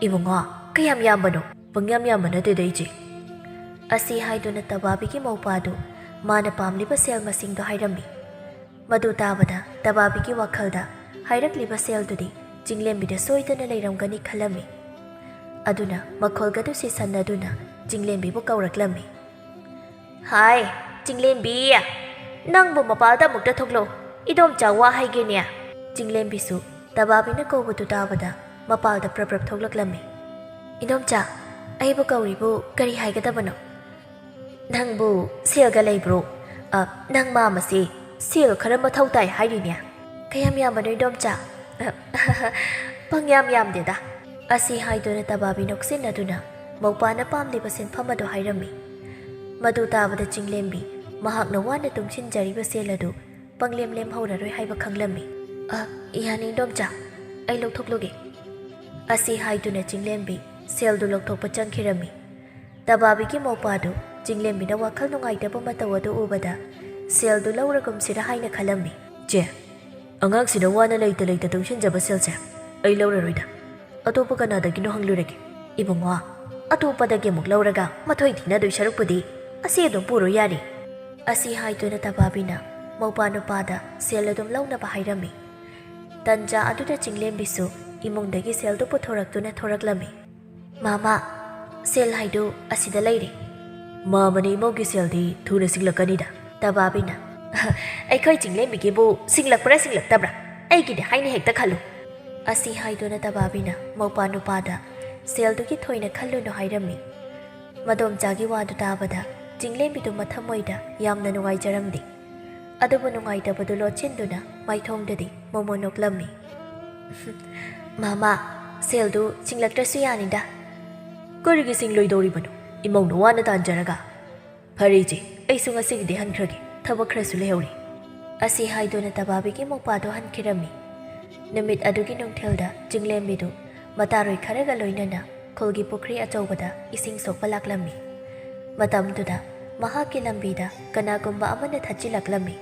"ꯏꯕꯨꯡꯉꯣ, ꯀꯌꯥꯝ ꯌꯥꯝꯕꯅꯣ?" "ꯄꯪꯌꯥꯝ ꯌꯥꯝꯕ ꯅꯠꯇꯦꯗ, ꯏꯆꯦ꯫" ꯑꯁꯤ ꯍꯥꯏꯗꯨꯅ ꯇꯕꯥꯕꯤꯒꯤ ꯃꯧꯄꯥꯗꯨ ꯃꯥꯅ ꯄꯥꯝꯂꯤꯕ ꯁꯦꯜ ꯃꯁꯤꯡꯗꯨ ꯍꯥꯏꯔꯝꯃꯤ꯫ ꯃꯗꯨ ꯇꯥꯕꯗ ꯇꯕꯥꯕꯤꯒꯤ ꯋꯥꯈꯜꯗ ꯍꯥꯏꯔꯛꯂꯤꯕ ꯁꯦꯜꯗꯨꯗꯤ ꯆꯤꯡꯂꯦꯝꯕꯤꯗ ꯁꯣꯏꯗꯅ ꯂꯩꯔꯝꯒꯅꯤ ꯈꯜꯂꯝꯃꯤ꯫ ꯑꯗꯨꯅ ꯃꯈꯣꯜꯒꯗꯨ ꯁꯤꯁꯟꯅꯗꯨꯅ ꯆꯤꯡꯂꯦꯝꯕꯤꯕꯨ ꯀꯧꯔꯛꯂꯝꯃꯤ꯫ "ꯍꯥꯏ, ꯆꯤꯡꯂꯦꯝꯕꯤ, ꯅꯪꯕꯨ ꯃꯄꯥꯜꯗ ꯑꯃꯨꯛꯇ ꯊꯣꯛꯂꯛꯎ, ꯏꯗꯣꯝꯆꯥ ꯋꯥ ꯍꯥꯏꯒꯦꯅꯦ꯫" ꯆꯤꯡꯂꯦꯝꯕꯤꯁꯨ ꯇꯕꯥꯕꯤꯅ ꯀꯧꯕꯗꯨ ꯇꯥꯕꯗ ꯃꯄꯥꯜꯗ ꯄ꯭ꯔꯞ ꯄ꯭ꯔꯞ ꯊꯣꯛꯂꯛꯂꯝꯃꯤ꯫ "ꯏꯗꯣꯝꯆꯥ, ꯑꯩꯕꯨ ꯀꯧꯔꯤꯕꯨ ꯀꯔꯤ ꯍꯥꯏꯒꯗꯕꯅꯣ?" "ꯅꯪꯕꯨ ꯁꯦꯜꯒ ꯂꯩꯕ꯭ꯔꯣ? ꯑ, ꯅꯪ ꯃꯥꯝꯃꯁꯦ ꯁꯦꯜ ꯈꯔ ꯃꯊꯧ ꯇꯥꯏ ꯍꯥꯏꯔꯤꯅꯦ꯫" "ꯀꯌꯥꯝ ꯌꯥꯝꯕꯅꯣ, ꯏꯗꯣꯝꯆꯥ?" "ꯑ, ꯄꯪꯌꯥꯝ ꯌꯥꯝꯗꯦꯗ꯫" ꯑꯁꯤ ꯍꯥꯏꯗꯨꯅ ꯇꯕꯥꯕꯤ ꯅꯣꯛꯁꯤꯟꯅꯗꯨꯅ ꯃꯧꯄꯥꯅ ꯄꯥꯝꯂꯤꯕ ꯁꯦꯟꯐꯝ ꯑꯗꯨ ꯍꯥꯏꯔꯝꯃꯤ꯫ ꯃꯗꯨ ꯇꯥꯕꯗ ꯆꯤꯡꯂꯦꯝꯕꯤ ꯃꯍꯥꯛꯅ ꯋꯥꯅ ꯇꯨꯡꯁꯤꯟꯖꯔꯤꯕ ꯁꯦꯜ ꯑꯗꯨ ꯄꯪꯂꯦꯝ ꯂꯦꯝꯍꯧꯔꯔꯣꯏ ꯍꯥꯏꯕ ꯈꯪꯂꯝꯃꯤ꯫ "ꯑ, ꯌꯥꯅꯤ, ꯏꯗꯣꯝꯆꯥ, ꯑꯩ ꯂꯧꯊꯣꯛꯂꯨꯒꯦ꯫" ꯑꯁꯤ ꯍꯥꯏꯗꯨꯅ ꯆꯤꯡꯂꯦꯝꯕꯤ ꯁꯦꯜꯗꯨ ꯂꯧꯊꯣꯛꯄ ꯆꯪꯈꯤꯔꯝꯃꯤ꯫ ꯇꯕꯥꯕꯤꯒꯤ ꯃꯧꯄꯥꯗꯨ ꯆꯤꯡꯂꯦꯝꯕꯤꯅ ꯋꯥꯈꯜ ꯅꯨꯡꯉꯥꯏꯇꯕ ꯃꯇꯧ ꯑꯗꯨ ꯎꯕꯗ ꯁꯦꯜꯗꯨ ꯂꯧꯔꯒꯨꯝꯁꯤꯔ ꯍꯥꯏꯅ ꯈꯜꯂꯝꯃꯤ꯫ "ꯆꯦ, ꯑꯉꯥꯡꯁꯤꯅ ꯋꯥꯅ ꯂꯩꯇ ꯂꯩꯇ ꯇꯨꯡꯁꯤꯟꯖꯕ ꯁꯦꯜꯁꯦ "ꯑꯩ ꯂꯧꯔꯔꯣꯏꯗ, ꯑꯇꯣꯞꯄ ꯀꯅꯥꯗꯒꯤꯅꯣ ꯍꯪꯂꯨꯔꯒꯦ꯫ ꯏꯕꯨꯡꯉꯣ, ꯑꯇꯣꯞꯄꯗꯒꯤ ꯑꯃꯨꯛ ꯂꯧꯔꯒ ꯃꯊꯣꯏ ꯊꯤꯅꯗꯣꯏ ꯁꯔꯨꯛꯄꯨꯗꯤ ꯑꯁꯤ ꯑꯗꯨꯝ ꯄꯨꯔꯣ ꯌꯥꯔꯦ"꯫ ꯑꯁꯤ ꯍꯥꯏꯗꯨꯅ ꯇꯕꯥꯕꯤꯅ ꯃꯧꯄꯥ ꯅꯨꯄꯥꯗ ꯁꯦꯜ ꯑꯗꯨꯝ ꯂꯧꯅꯕ ꯍꯥꯏꯔꯝꯃꯤ꯫ ꯇꯟꯖꯥ ꯑꯗꯨꯗ ꯆꯤꯡꯂꯦꯝꯕꯤꯁꯨ ꯏꯃꯨꯡꯗꯒꯤ ꯁꯦꯜꯗꯨ ꯄꯨꯊꯣꯔꯛꯇꯨꯅ ꯊꯣꯔꯛꯂꯝꯃꯤ꯫ "ꯃꯥꯃꯥ, ꯁꯦꯜ ꯍꯥꯏꯗꯨ ꯑꯁꯤꯗ ꯂꯩꯔꯦ"꯫ "ꯃꯥꯃꯅ ꯏꯃꯧꯒꯤ ꯁꯦꯜꯗꯤ ꯊꯨꯅ ꯁꯤꯡꯂꯛꯀꯅꯤꯗ"꯫ ꯇꯕꯥꯕꯤꯅ, "ꯑꯩꯈꯣꯏ ꯆꯤꯡꯂꯦꯝꯕꯤꯒꯤꯕꯨ ꯁꯤꯡꯂꯛꯄ꯭ꯔꯥ ꯁꯤꯡꯂꯛꯇꯕ꯭ꯔꯥ? ꯑꯩꯒꯤꯗꯤ ꯍꯥꯏꯅ ꯍꯦꯛꯇ ꯈꯜꯂꯨ"꯫ ꯑꯁꯤ ꯍꯥꯏꯗꯨꯅ ꯇꯕꯥꯕꯤꯅ ꯃꯧꯄꯥ ꯅꯨꯄꯥꯗ ꯁꯦꯜꯗꯨꯒꯤ ꯊꯣꯏꯅ ꯈꯜꯂꯨꯅꯨ ꯍꯥꯏꯔꯝꯃꯤ꯫ ꯃꯗꯣꯝꯆꯥꯒꯤ ꯋꯥꯗꯨ ꯇꯥꯕꯗ ꯆꯤꯡꯂꯦꯝꯕꯤꯗꯨ ꯃꯊꯃꯣꯏꯗ ꯌꯥꯝꯅ ꯅꯨꯡꯉꯥꯏꯖꯔꯝꯗꯦ꯫ ꯑꯗꯨꯕꯨ ꯅꯨꯡꯉꯥꯏꯇꯕꯗꯨ ꯂꯣꯠꯁꯤꯟꯗꯨꯅ ꯃꯥꯏꯊꯣꯡꯗꯗꯤ ꯃꯣꯃꯣꯟ ꯅꯣꯛꯂꯝꯃꯤ꯫ "ꯃꯥꯃꯥ, ꯁꯦꯜꯗꯨ ꯁꯤꯡꯂꯛꯇ꯭ꯔꯁꯨ ꯌꯥꯅꯤꯗ"꯫ "ꯀꯔꯤꯒꯤ ꯁꯤꯡꯂꯣꯏꯗꯧꯔꯤꯕꯅꯣ? ꯏꯃꯧꯅ ꯋꯥꯅ ꯇꯥꯟꯖꯔꯒ"꯫ "ꯐꯔꯦ ꯏꯆꯦ, ꯑꯩꯁꯨ ꯉꯁꯤꯒꯤꯗꯤ ꯍꯟꯈ꯭ꯔꯒꯦ, ꯊꯕꯛ ꯈꯔꯁꯨ ꯂꯩꯍꯧꯔꯤ"꯫ ꯑꯁꯤ ꯍꯥꯏꯗꯨꯅ ꯇꯕꯥꯕꯤꯒꯤ ꯃꯧꯄꯥꯗꯣ ꯍꯟꯈꯤꯔꯝꯃꯤ꯫ ꯅꯨꯃꯤꯠ ꯑꯗꯨꯒꯤ ꯅꯨꯡꯊꯤꯜꯗ ꯆꯤꯡꯂꯦꯝꯕꯤꯗꯨ ꯃꯇꯥꯔꯣꯏ ꯈꯔꯒ ꯂꯣꯏꯅꯅ ꯈꯨꯜꯒꯤ ꯄꯨꯈ꯭ꯔꯤ ꯑꯆꯧꯕꯗ ꯏꯁꯤꯡ ꯁꯣꯛꯄ ꯂꯥꯛꯂꯝꯃꯤ꯫ ꯃꯇꯝꯗꯨꯗ ꯃꯍꯥꯛꯀꯤ ꯂꯝꯕꯤꯗ ꯀꯅꯥꯒꯨꯝꯕ ꯑꯃꯅ ꯊꯠꯆꯤꯜꯂꯛꯂꯝꯃꯤ꯫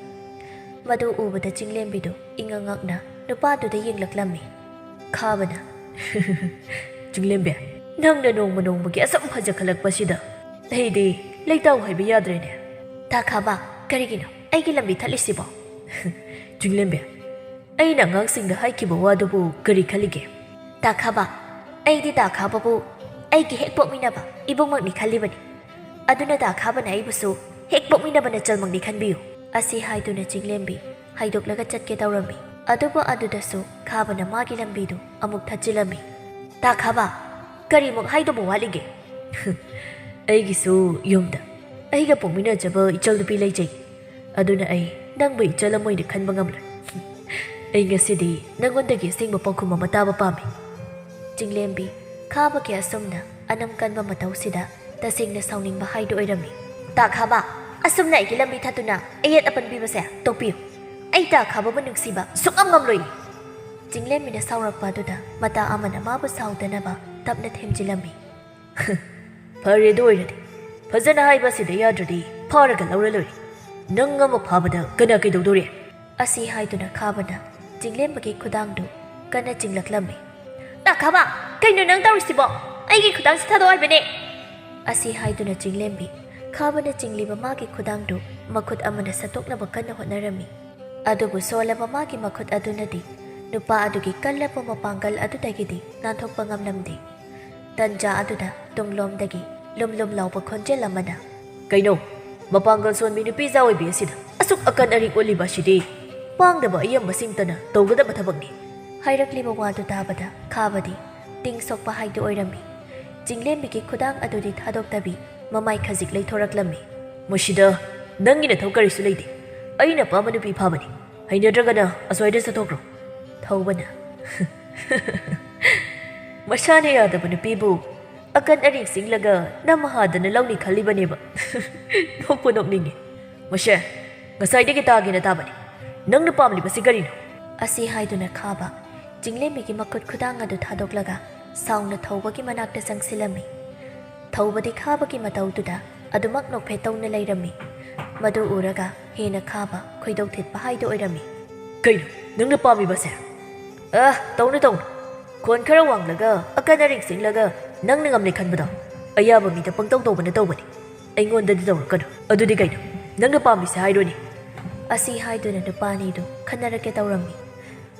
ꯃꯗꯨ ꯎꯕꯗ ꯆꯤꯡꯂꯦꯝꯕꯤꯗꯨ ꯏꯉꯛ ꯉꯛꯅ ꯅꯨꯄꯥꯗꯨꯗ ꯌꯦꯡꯂꯛꯂꯝꯃꯤ꯫ ꯈꯥꯕꯅ, "ꯆꯤꯡꯂꯦꯝꯕꯤ, ꯅꯪꯅ ꯅꯣꯡꯃ ꯅꯣꯡꯃꯒꯤ ꯑꯁꯨꯝ ꯐꯖꯈꯠꯂꯛꯄꯁꯤꯗ ꯑꯩꯗꯤ ꯂꯩꯇꯥꯎ ꯍꯥꯏꯕ ꯌꯥꯗ꯭ꯔꯦꯅꯦ"꯫ "ꯇꯥ ꯈꯥꯕ, ꯀꯔꯤꯒꯤꯅꯣ ꯑꯩꯒꯤ ꯂꯝꯕꯤ ꯊꯠꯂꯤꯁꯤꯕꯣ?" "ꯆꯤꯡꯂꯦꯝꯕꯤ, ꯑꯩꯅ ꯑꯉꯥꯡꯁꯤꯡꯗ ꯍꯥꯏꯈꯤꯕ ꯋꯥꯗꯨꯕꯨ ꯀꯔꯤ ꯈꯜꯂꯤꯒꯦ?" "ꯇꯥ ꯈꯥꯕ, ꯑꯩꯗꯤ ꯇꯥ ꯈꯥꯕꯕꯨ ꯑꯩꯒꯤ ꯍꯦꯛ ꯄꯣꯛꯃꯤꯟꯅꯕ ꯏꯕꯨꯡꯃꯛꯅꯤ ꯈꯜꯂꯤꯕꯅꯤ꯫ ꯑꯗꯨꯅ ꯇꯥ ꯈꯥꯕꯅ ꯑꯩꯕꯨꯁꯨ ꯍꯦꯛ ꯄꯣꯛꯃꯤꯟꯅꯕ ꯅꯆꯜꯃꯛꯅꯤ ꯈꯟꯕꯤꯌꯨ"꯫ ꯑꯁꯤ ꯍꯥꯏꯗꯨꯅ ꯆꯤꯡꯂꯦꯝꯕꯤ ꯍꯥꯏꯗꯣꯛꯂꯒ ꯆꯠꯀꯦ ꯇꯧꯔꯝꯃꯤ꯫ ꯑꯗꯨꯕꯨ ꯑꯗꯨꯗꯁꯨ ꯈꯥꯕꯅ ꯃꯥꯒꯤ ꯂꯝꯕꯤꯗꯨ ꯑꯃꯨꯛ ꯊꯠꯆꯤꯜꯂꯝꯃꯤ꯫ "ꯇꯥ ꯈꯥꯕ, ꯀꯔꯤꯃꯨꯛ ꯍꯥꯏꯗꯧꯕ ꯋꯥꯠꯂꯤꯒꯦ?" "ꯑꯩꯒꯤꯁꯨ ꯌꯨꯝꯗ ꯑꯩꯒ ꯄꯣꯛꯃꯤꯟꯅꯖꯕ ꯏꯆꯜ ꯅꯨꯄꯤ ꯂꯩꯖꯩ꯫ ꯑꯗꯨꯅ ꯑꯩ ꯅꯪꯕꯨ ꯏꯆꯜ ꯑꯃ ꯑꯣꯏꯅ ꯈꯟꯕ ꯉꯝꯂꯣꯏ꯫ ꯑꯩ ꯉꯁꯤꯗꯤ ꯅꯪꯉꯣꯟꯗꯒꯤ ꯑꯁꯦꯡꯕ ꯄꯥꯎꯈꯨꯝ ꯑꯃ ꯇꯥꯕ ꯄꯥꯝꯃꯤ"꯫ ꯆꯤꯡꯂꯦꯝꯕꯤ ꯈꯥꯕꯒꯤ ꯑꯁꯨꯝꯅ ꯑꯅꯝ ꯀꯟꯕ ꯃꯇꯧꯁꯤꯗ ꯇꯁꯦꯡꯅ ꯁꯥꯎꯅꯤꯡꯕ ꯍꯥꯏꯗꯨ ꯑꯣꯏꯔꯝꯃꯤ꯫ "ꯇꯥ ꯈꯥꯕ, ꯑꯁꯨꯝꯅ ꯑꯩꯒꯤ ꯂꯝꯕꯤ ꯊꯠꯇꯨꯅ ꯑꯌꯦꯠ ꯑꯄꯟ ꯄꯤꯕꯁꯦ ꯇꯣꯛꯄꯤꯌꯨ꯫ ꯑꯩ ꯇꯥ ꯈꯥꯕꯕꯨ ꯅꯨꯡꯁꯤꯕ ꯁꯨꯛꯉꯝ ꯉꯝꯂꯣꯏ"꯫ ꯆꯤꯡꯂꯦꯝꯕꯤꯅ ꯁꯥꯎꯔꯛꯄ ꯑꯗꯨꯗ ꯃꯇꯥ ꯑꯃꯅ ꯃꯥꯕꯨ ꯁꯥꯎꯗꯅꯕ ꯇꯞꯅ ꯊꯦꯝꯖꯤꯜꯂꯝꯃꯤ꯫ "ꯐꯔꯦ, ꯑꯗꯨ ꯑꯣꯏꯔꯗꯤ ꯐꯖꯅ ꯍꯥꯏꯕ ꯑꯁꯤꯗ ꯌꯥꯗ꯭ꯔꯗꯤ ꯐꯥꯔꯒ ꯂꯧꯔ ꯂꯣꯏꯔꯦ꯫ ꯅꯪ ꯑꯃ ꯐꯥꯕꯗ ꯀꯅꯥ ꯀꯩꯗꯧꯗꯣꯔꯤ?" ꯑꯁꯤ ꯍꯥꯏꯗꯨꯅ ꯈꯥꯕꯅ ꯆꯤꯡꯂꯦꯝꯕꯒꯤ ꯈꯨꯗꯥꯡꯗꯨ ꯀꯟꯅ ꯆꯤꯡꯂꯛꯂꯝꯃꯤ꯫ "ꯇꯥ ꯈꯥꯕ, ꯀꯩꯅꯣ ꯅꯪ ꯇꯧꯔꯤꯁꯤꯕꯣ? ꯑꯩꯒꯤ ꯈꯨꯗꯥꯡꯁꯤ ꯊꯥꯗꯣꯛꯑꯣ ꯍꯥꯏꯕꯅꯦ!" ꯑꯁꯤ ꯍꯥꯏꯗꯨꯅ ꯆꯤꯡꯂꯦꯝꯕꯤ ꯈꯥꯕꯅ ꯆꯤꯡꯂꯤꯕ ꯃꯥꯒꯤ ꯈꯨꯗꯥꯡꯗꯨ ꯃꯈꯨꯠ ꯑꯃꯅ ꯁꯠꯇꯣꯛꯅꯕ ꯀꯟꯅ ꯍꯣꯠꯅꯔꯝꯃꯤ꯫ ꯑꯗꯨꯕꯨ ꯁꯣꯜꯂꯕ ꯃꯥꯒꯤ ꯃꯈꯨꯠ ꯑꯗꯨꯅꯗꯤ ꯅꯨꯄꯥ ꯑꯗꯨꯒꯤ ꯀꯜꯂꯕ ꯃꯄꯥꯡꯒꯜ ꯑꯗꯨꯗꯒꯤꯗꯤ ꯅꯥꯟꯊꯣꯛꯄ ꯉꯝꯂꯝꯗꯦ꯫ ꯇꯟꯖꯥ ꯑꯗꯨꯗ ꯇꯨꯡꯂꯣꯝꯗꯒꯤ ꯂꯨꯝ ꯂꯨꯝ ꯂꯥꯎꯕ ꯈꯣꯟꯖꯦꯜ ꯑꯃꯅ, "ꯀꯩꯅꯣ, ꯃꯄꯥꯡꯒꯜ ꯁꯣꯟꯕꯤ ꯅꯨꯄꯤ ꯖꯥ ꯑꯣꯏꯕꯤ ꯑꯁꯤꯗ ꯑꯁꯨꯛ ꯑꯀꯟ ꯑꯔꯤꯡ ꯎꯠꯂꯤꯕ ꯑꯁꯤꯗꯤ ꯄꯥꯡꯗꯕ ꯑꯌꯥꯝꯕꯁꯤꯡꯇꯅ ꯇꯧꯒꯗꯕ ꯊꯕꯛꯅꯤ," ꯍꯥꯏꯔꯛꯂꯤꯕ ꯋꯥꯗꯨ ꯇꯥꯕꯗ ꯈꯥꯕꯗꯤ ꯇꯤꯡ ꯁꯣꯛꯄ ꯍꯥꯏꯗꯨ ꯑꯣꯏꯔꯝꯃꯤ꯫ ꯆꯤꯡꯂꯦꯝꯕꯤꯒꯤ ꯈꯨꯗꯥꯡ ꯑꯗꯨꯗꯤ ꯊꯥꯗꯣꯛꯇꯕꯤ ꯃꯃꯥꯏ ꯈꯖꯤꯛ ꯂꯩꯊꯣꯔꯛꯂꯝꯃꯤ꯫ "ꯃꯁꯤꯗ ꯅꯪꯒꯤ ꯅꯊꯧ ꯀꯔꯤꯁꯨ ꯂꯩꯇꯦ꯫ ꯑꯩꯅ ꯑꯄꯥꯝꯕ ꯅꯨꯄꯤ ꯐꯥꯕꯅꯤ꯫ ꯍꯩꯅꯗ꯭ꯔꯒꯅ ꯑꯁ꯭ꯋꯥꯏꯗ ꯆꯠꯊꯣꯛꯈ꯭ꯔꯣ꯫" ꯊꯧꯕꯅ, "ꯃꯁꯥꯅ ꯌꯥꯗꯕ ꯅꯨꯄꯤꯕꯨ ꯑꯀꯟ ꯑꯔꯤꯡ ꯆꯤꯡꯂꯒ ꯅꯝ ꯍꯥꯗꯅ ꯂꯧꯅꯤ ꯈꯜꯂꯤꯕꯅꯦꯕ꯫ ꯅꯣꯛꯄꯨ ꯅꯣꯛꯅꯤꯡꯉꯤ꯫ ꯃꯁꯦ, ꯉꯁꯥꯏꯗꯒꯤ ꯇꯥꯒꯦꯅ ꯇꯥꯕꯅꯤ꯫ ꯅꯪꯅ ꯄꯥꯝꯂꯤꯕꯁꯤ ꯀꯔꯤꯅꯣ?" ꯑꯁꯤ ꯍꯥꯏꯗꯨꯅ ꯈꯥꯕ ꯆꯤꯡꯂꯦꯝꯕꯤꯒꯤ ꯃꯈꯨꯠ ꯈꯨꯗꯥꯡ ꯑꯗꯨ ꯊꯥꯗꯣꯛꯂꯒ ꯁꯥꯎꯅ ꯊꯧꯕꯒꯤ ꯃꯅꯥꯛꯇ ꯆꯪꯁꯤꯜꯂꯝꯃꯤ꯫ ꯊꯧꯕꯗꯤ ꯈꯥꯕꯒꯤ ꯃꯇꯧꯗꯨꯗ ꯑꯗꯨꯃꯛ ꯅꯣꯛꯐꯦꯠ ꯇꯧꯅ ꯂꯩꯔꯝꯃꯤ꯫ ꯃꯗꯨ ꯎꯔꯒ ꯍꯦꯟꯅ ꯈꯥꯕ ꯈꯣꯏꯗꯧ ꯊꯤꯠꯄ ꯍꯥꯏꯗꯨ ꯑꯣꯏꯔꯝꯃꯤ꯫ "ꯀꯩꯅꯣ ꯅꯪꯅ ꯄꯥꯝꯃꯤꯕꯁꯦ? ꯑ, ꯇꯧꯅꯨ, ꯇꯧꯅꯨ꯫ ꯈꯣꯟ ꯈꯔ ꯋꯥꯡꯂꯒ ꯑꯀꯟ ꯑꯔꯤꯡ ꯆꯤꯡꯂꯒ ꯅꯪꯅ ꯉꯝꯂꯦ ꯈꯟꯕꯗꯣ ꯑꯌꯥꯕ ꯃꯤꯗ ꯄꯪꯇꯧ ꯇꯧꯕꯅ ꯇꯧꯕꯅꯤ꯫ ꯑꯩꯉꯣꯟꯗꯗꯤ ꯇꯧꯔꯛꯀꯅꯨ꯫ ꯑꯗꯨꯗꯤ ꯀꯩꯅꯣ ꯅꯪꯅ ꯄꯥꯝꯃꯤꯁꯦ ꯍꯥꯏꯔꯣꯅꯦ?" ꯑꯁꯤ ꯍꯥꯏꯗꯨꯅ ꯅꯨꯄꯥ ꯑꯅꯤꯗꯨ ꯈꯟꯅꯔꯛꯀꯦ ꯇꯧꯔꯝꯃꯤ꯫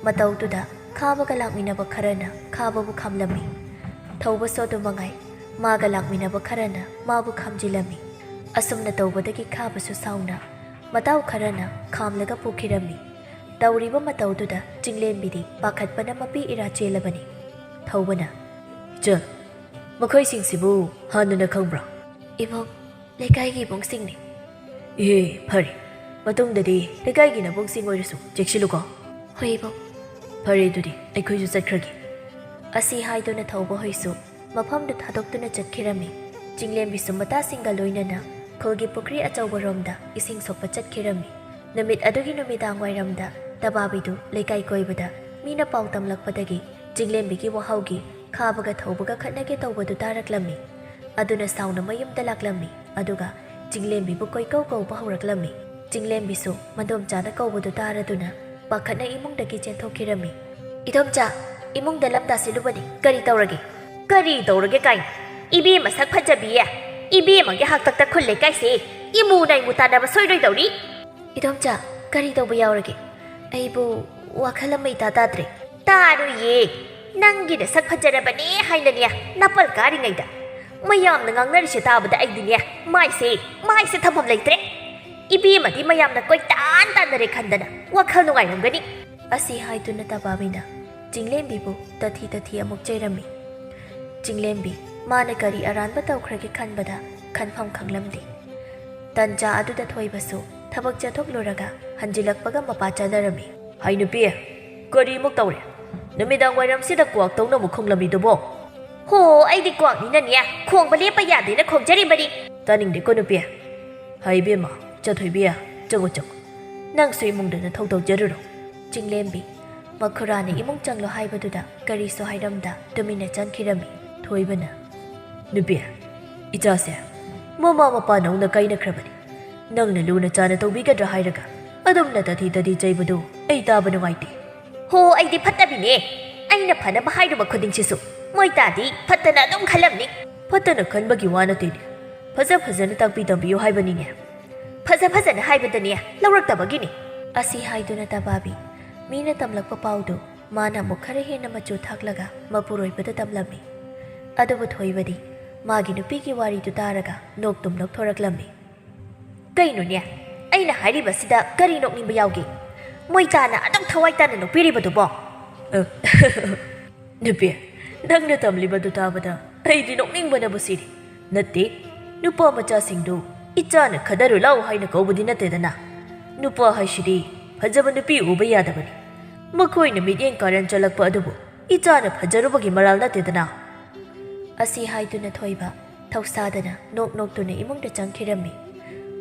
ꯃꯇꯧꯗꯨꯗ ꯈꯥꯕꯒ ꯂꯥꯛꯃꯤꯟꯅꯕ ꯈꯔꯅ ꯈꯥꯕꯕꯨ ꯈꯥꯝꯂꯝꯃꯤ꯫ ꯊꯧꯕꯁꯨ ꯑꯗꯨ ꯃꯉꯥꯏ, ꯃꯥꯒ ꯂꯥꯛꯃꯤꯟꯅꯕ ꯈꯔꯅ ꯃꯥꯕꯨ ꯈꯥꯝꯖꯤꯜꯂꯝꯃꯤ꯫ ꯑꯁꯨꯝꯅ ꯇꯧꯕꯗꯒꯤ ꯈꯥꯕꯁꯨ ꯁꯥꯎꯅ ꯃꯇꯥꯎ ꯈꯔꯅ ꯈꯥꯝꯂꯒ ꯄꯨꯈꯤꯔꯝꯃꯤ꯫ ꯇꯧꯔꯤꯕ ꯃꯇꯧꯗꯨꯗ ꯆꯤꯡꯂꯦꯝꯕꯤꯗꯤ ꯄꯥꯈꯠꯄꯅ ꯃꯄꯤ ꯏꯔꯥ ꯆꯦꯜꯂꯕꯅꯤ꯫ ꯊꯧꯕꯅ, "ꯏꯆꯜ, ꯃꯈꯣꯏꯁꯤꯡꯁꯤꯕꯨ ꯍꯥꯟꯅꯅ ꯈꯪꯕ꯭ꯔꯥ?" "ꯏꯕꯨꯡ, ꯂꯩꯀꯥꯏꯒꯤ ꯏꯕꯨꯡꯁꯤꯡꯅꯤ꯫" "ꯏꯍꯦ, ꯐꯔꯦ꯫ ꯃꯇꯨꯡꯗꯗꯤ ꯂꯩꯀꯥꯏꯒꯤ ꯅꯕꯨꯡꯁꯤꯡ ꯑꯣꯏꯔꯁꯨ ꯆꯦꯛꯁꯤꯜꯂꯨꯀꯣ꯫" "ꯍꯣꯏ ꯏꯕꯨꯡ꯫" "ꯐꯔꯦ, ꯑꯗꯨꯗꯤ ꯑꯩꯈꯣꯏꯁꯨ ꯆꯠꯈ꯭ꯔꯒꯦ꯫" ꯑꯁꯤ ꯍꯥꯏꯗꯨꯅ ꯊꯧꯕ ꯍꯣꯏꯁꯨ ꯃꯐꯝꯗꯨ ꯊꯥꯗꯣꯛꯇꯨꯅ ꯆꯠꯈꯤꯔꯝꯃꯤ꯫ ꯆꯤꯡꯂꯦꯝꯕꯤꯁꯨ ꯃꯇꯥꯁꯤꯡꯒ ꯂꯣꯏꯅꯅ ꯈꯨꯜꯒꯤ ꯄꯨꯈ꯭ꯔꯤ ꯑꯆꯧꯕꯔꯣꯝꯗ ꯏꯁꯤꯡ ꯁꯣꯛꯄ ꯆꯠꯈꯤꯔꯝꯃꯤ꯫ ꯅꯨꯃꯤꯠ ꯑꯗꯨꯒꯤ ꯅꯨꯃꯤꯗꯥꯡ ꯋꯥꯏꯔꯝꯗ ꯇꯕꯥꯕꯤꯗꯨ ꯂꯩꯀꯥꯏ ꯀꯣꯏꯕꯗ ꯃꯤꯅ ꯄꯥꯎ ꯇꯝꯂꯛꯄꯗꯒꯤ ꯆꯤꯡꯂꯦꯝꯕꯤꯒꯤ ꯋꯥꯍꯧꯒꯤ ꯈꯥꯕꯒ ꯊꯧꯕꯒ ꯈꯠꯅꯒꯦ ꯇꯧꯕꯗꯨ ꯇꯥꯔꯛꯂꯝꯃꯤ꯫ ꯑꯗꯨꯅ ꯁꯥꯎꯅ ꯃꯌꯨꯝꯗ ꯂꯥꯛꯂꯝꯃꯤ꯫ ꯑꯗꯨꯒ ꯆꯤꯡꯂꯦꯝꯕꯤꯕꯨ ꯀꯣꯏꯀꯧ ꯀꯧꯕ ꯍꯧꯔꯛꯂꯝꯃꯤ꯫ ꯆꯤꯡꯂꯦꯝꯕꯤꯁꯨ ꯃꯗꯣꯝꯆꯥꯅ ꯀꯧꯕꯗꯨ ꯇꯥꯔꯗꯨꯅ ꯄꯥꯈꯠꯅ ꯏꯃꯨꯡꯗꯒꯤ ꯆꯦꯟꯊꯣꯛꯈꯤꯔꯝꯃꯤ꯫ ꯏꯗꯣꯝꯆꯥ, ꯏꯃꯨꯡꯗ ꯂꯝ ꯇꯥꯁꯤꯜꯂꯨꯕꯅꯤ꯫ ꯀꯔꯤ ꯇꯧꯔꯒꯦ? ꯀꯔꯤ ꯇꯧꯔꯒꯦ ꯀꯥꯏꯅ? ꯏꯕꯦꯝꯃ ꯁꯛ ꯐꯖꯕꯤꯌꯦ꯫ ꯏꯕꯦꯝꯃꯒꯤ ꯍꯥꯛꯇꯛꯇ ꯈꯨꯜ ꯂꯩꯀꯥꯏꯁꯦ ꯏꯃꯨ ꯅꯥꯏꯃꯨ ꯇꯥꯟꯅꯕ ꯁꯣꯏꯔꯣꯏꯗꯧꯔꯤ꯫ ꯏꯗꯣꯝꯆꯥ, ꯀꯔꯤ ꯇꯧꯕ ꯌꯥꯎꯔꯒꯦ? ꯑꯩꯕꯨ ꯋꯥꯈꯜ ꯑꯃ ꯏꯇꯥ ꯇꯥꯗ꯭ꯔꯦ꯫ ꯇꯥꯔꯣꯏꯌꯦ꯫ ꯅꯪꯒꯤ ꯅꯁꯛ ꯐꯖꯔꯕꯅꯦ ꯍꯥꯏꯅꯅꯦ ꯅꯥꯄꯜ ꯀꯥꯔꯤꯉꯩꯗ ꯃꯌꯥꯝꯅ ꯉꯥꯡꯅꯔꯤꯁꯦ ꯇꯥꯕꯗ ꯑꯩꯗꯤꯅꯦ ꯃꯥꯏꯁꯦ, ꯃꯥꯏꯁꯦ ꯊꯝꯐꯝ ꯂꯩꯇ꯭ꯔꯦ꯫ ꯏꯕꯦꯝꯃꯗꯤ ꯃꯌꯥꯝꯅ ꯀꯣꯏꯇꯥꯟ ꯇꯥꯟꯅꯔꯦ ꯈꯟꯗꯅ ꯋꯥꯈꯜ ꯅꯨꯡꯉꯥꯏꯔꯝꯒꯅꯤ꯫ ꯑꯁꯤ ꯍꯥꯏꯗꯨꯅ ꯇꯕꯥꯕꯤꯅ ꯆꯤꯡꯂꯦꯝꯕꯤꯕꯨ ꯇꯊꯤ ꯇꯊꯤ ꯑꯃꯨꯛ ꯆꯩꯔꯝꯃꯤ꯫ ꯆꯤꯡꯂꯦꯝꯕꯤ ꯃꯥꯅ ꯀꯔꯤ ꯑꯔꯥꯟꯕ ꯇꯧꯈ꯭ꯔꯒꯦ ꯈꯟꯕꯗ ꯈꯟꯐꯝ ꯈꯪꯂꯝꯗꯦ꯫ ꯇꯟꯖꯥ ꯑꯗꯨꯗ ꯊꯣꯏꯕꯁꯨ ꯊꯕꯛ ꯆꯠꯊꯣꯛꯂꯨꯔꯒ ꯍꯟꯖꯤꯜꯂꯛꯄꯒ ꯃꯄꯥ ꯆꯥꯅꯔꯝꯃꯤ꯫ "ꯍꯩ ꯅꯨꯄꯤ, ꯀꯔꯤꯃꯨꯛ ꯇꯧꯔꯦ? ꯅꯨꯃꯤꯗꯥꯡ ꯋꯥꯏꯔꯝꯁꯤꯗ ꯀ꯭ꯋꯥꯛ ꯇꯧꯅ ꯑꯃꯨꯛ ꯈꯣꯡꯂꯝꯃꯤꯗꯨꯕꯣ?" "ꯍꯣ, ꯑꯩꯗꯤ ꯀ꯭ꯋꯥꯛꯅꯤꯅꯅꯦ ꯈꯣꯡꯕ ꯂꯦꯞꯄ ꯌꯥꯗꯦꯅ ꯈꯣꯡꯖꯔꯤꯕꯅꯤ꯫" "ꯇꯥꯅꯤꯡꯗꯦꯀꯣ ꯅꯨꯄꯤ꯫ ꯍꯩ ꯏꯕꯦꯝꯃ, ꯆꯠꯊꯣꯏꯕꯤ, ꯆꯪꯉꯨ ꯆꯪꯉꯨ꯫ ꯅꯪꯁꯨ ꯏꯃꯨꯡꯗ ꯅꯊꯧ ꯇꯧꯖꯔꯨꯔꯣ꯫" ꯆꯤꯡꯂꯦꯝꯕꯤ ꯃꯈꯨꯔꯥꯅ ꯏꯃꯨꯡ ꯆꯪꯂꯣ ꯍꯥꯏꯕꯗꯨꯗ ꯀꯔꯤꯁꯨ ꯍꯥꯏꯔꯝꯗ ꯇꯨꯃꯤꯟꯅ ꯆꯪꯈꯤꯔꯝꯃꯤ꯫ ꯊꯣꯏꯕꯅ, "ꯅꯨꯄꯤ, ꯏꯆꯥꯁꯦ ꯃꯃꯥ ꯃꯄꯥ ꯅꯧꯅ ꯀꯥꯏꯅꯈ꯭ꯔꯕꯅꯤ꯫ ꯅꯪꯅ ꯂꯨꯅ ꯆꯥꯅ ꯇꯧꯕꯤꯒꯗ꯭ꯔꯥ ꯍꯥꯏꯔꯒ ꯑꯗꯨꯝꯅ ꯇꯊꯤ ꯇꯊꯤ ꯆꯩꯕꯗꯨ ꯑꯩ ꯇꯥꯕ ꯅꯨꯡꯉꯥꯏꯇꯦ꯫" "ꯍꯣ, ꯑꯩꯗꯤ ꯐꯠꯇꯕꯤꯅꯦ꯫ ꯑꯩꯅ ꯐꯅꯕ ꯍꯥꯏꯔꯨꯕ ꯈꯨꯗꯤꯡꯁꯤꯁꯨ ꯃꯣꯏ ꯇꯥꯗꯤ ꯐꯠꯇꯅ ꯑꯗꯨꯝ ꯈꯜꯂꯝꯅꯤ꯫" "ꯐꯠꯇꯅ ꯈꯟꯕꯒꯤ ꯋꯥ ꯅꯠꯇꯦꯅꯦ꯫ ꯐꯖ ꯐꯖꯅ ꯇꯥꯛꯄꯤ ꯇꯝꯕꯤꯌꯨ ꯍꯥꯏꯕꯅꯤꯅꯦ꯫" "ꯐꯖ ꯐꯖꯅ ꯍꯥꯏꯕꯗꯅꯦ ꯂꯧꯔꯛꯇꯕꯒꯤꯅꯤ꯫" ꯑꯁꯤ ꯍꯥꯏꯗꯨꯅ ꯇꯕꯥꯕꯤ ꯃꯤꯅ ꯇꯝꯂꯛꯄ ꯄꯥꯎꯗꯨ ꯃꯥꯅ ꯑꯃꯨꯛ ꯈꯔ ꯍꯦꯟꯅ ꯃꯆꯨ ꯊꯥꯛꯂꯒ ꯃꯄꯨꯔꯣꯏꯕꯗ ꯇꯝꯂꯝꯃꯤ꯫ ꯑꯗꯨꯕꯨ ꯊꯣꯏꯕꯗꯤ ꯃꯥꯒꯤ ꯅꯨꯄꯤꯒꯤ ꯋꯥꯔꯤꯗꯨ ꯇꯥꯔꯒ ꯅꯣꯛꯇꯨꯝ ꯅꯣꯛꯊꯣꯔꯛꯂꯝꯃꯤ꯫ "ꯀꯩꯅꯣꯅꯦ, ꯑꯩꯅ ꯍꯥꯏꯔꯤꯕꯁꯤꯗ ꯀꯔꯤ ꯅꯣꯛꯅꯤꯡꯕ ꯌꯥꯎꯒꯦ? ꯃꯣꯏ ꯇꯥꯅ ꯑꯗꯨꯝ ꯊꯋꯥꯏ ꯇꯥꯅ ꯅꯣꯛꯄꯤꯔꯤꯕꯗꯨꯕꯣ?" "ꯑ, ꯅꯨꯄꯤ, ꯅꯪꯅ ꯇꯝꯂꯤꯕꯗꯨ ꯇꯥꯕꯗ ꯑꯩꯗꯤ ꯅꯣꯛꯅꯤꯡꯕꯅꯕꯨ ꯁꯤꯔꯦ꯫ ꯅꯠꯇꯦ, ꯅꯨꯄꯥ ꯃꯆꯥꯁꯤꯡꯗꯨ ꯏꯆꯥꯅ ꯈꯗꯔꯨ ꯂꯥꯎ ꯍꯥꯏꯅ ꯀꯧꯕꯗꯤ ꯅꯠꯇꯦꯗꯅ꯫ ꯅꯨꯄꯥ ꯍꯥꯏꯁꯤꯗꯤ ꯐꯖꯕ ꯅꯨꯄꯤ ꯎꯕ ꯌꯥꯗꯕꯅꯤ꯫ ꯃꯈꯣꯏꯅ ꯃꯤꯠꯌꯦꯡ ꯀꯥꯔꯟ ꯆꯠꯂꯛꯄ ꯑꯗꯨꯕꯨ ꯏꯆꯥꯅ ꯐꯖꯔꯨꯕꯒꯤ ꯃꯔꯥꯜ ꯅꯠꯇꯦꯗꯅ꯫" ꯑꯁꯤ ꯍꯥꯏꯗꯨꯅ ꯊꯣꯏꯕ ꯊꯧꯁꯥꯗꯅ ꯅꯣꯛ ꯅꯣꯛꯇꯨꯅ ꯏꯃꯨꯡꯗ ꯆꯪꯈꯤꯔꯝꯃꯤ꯫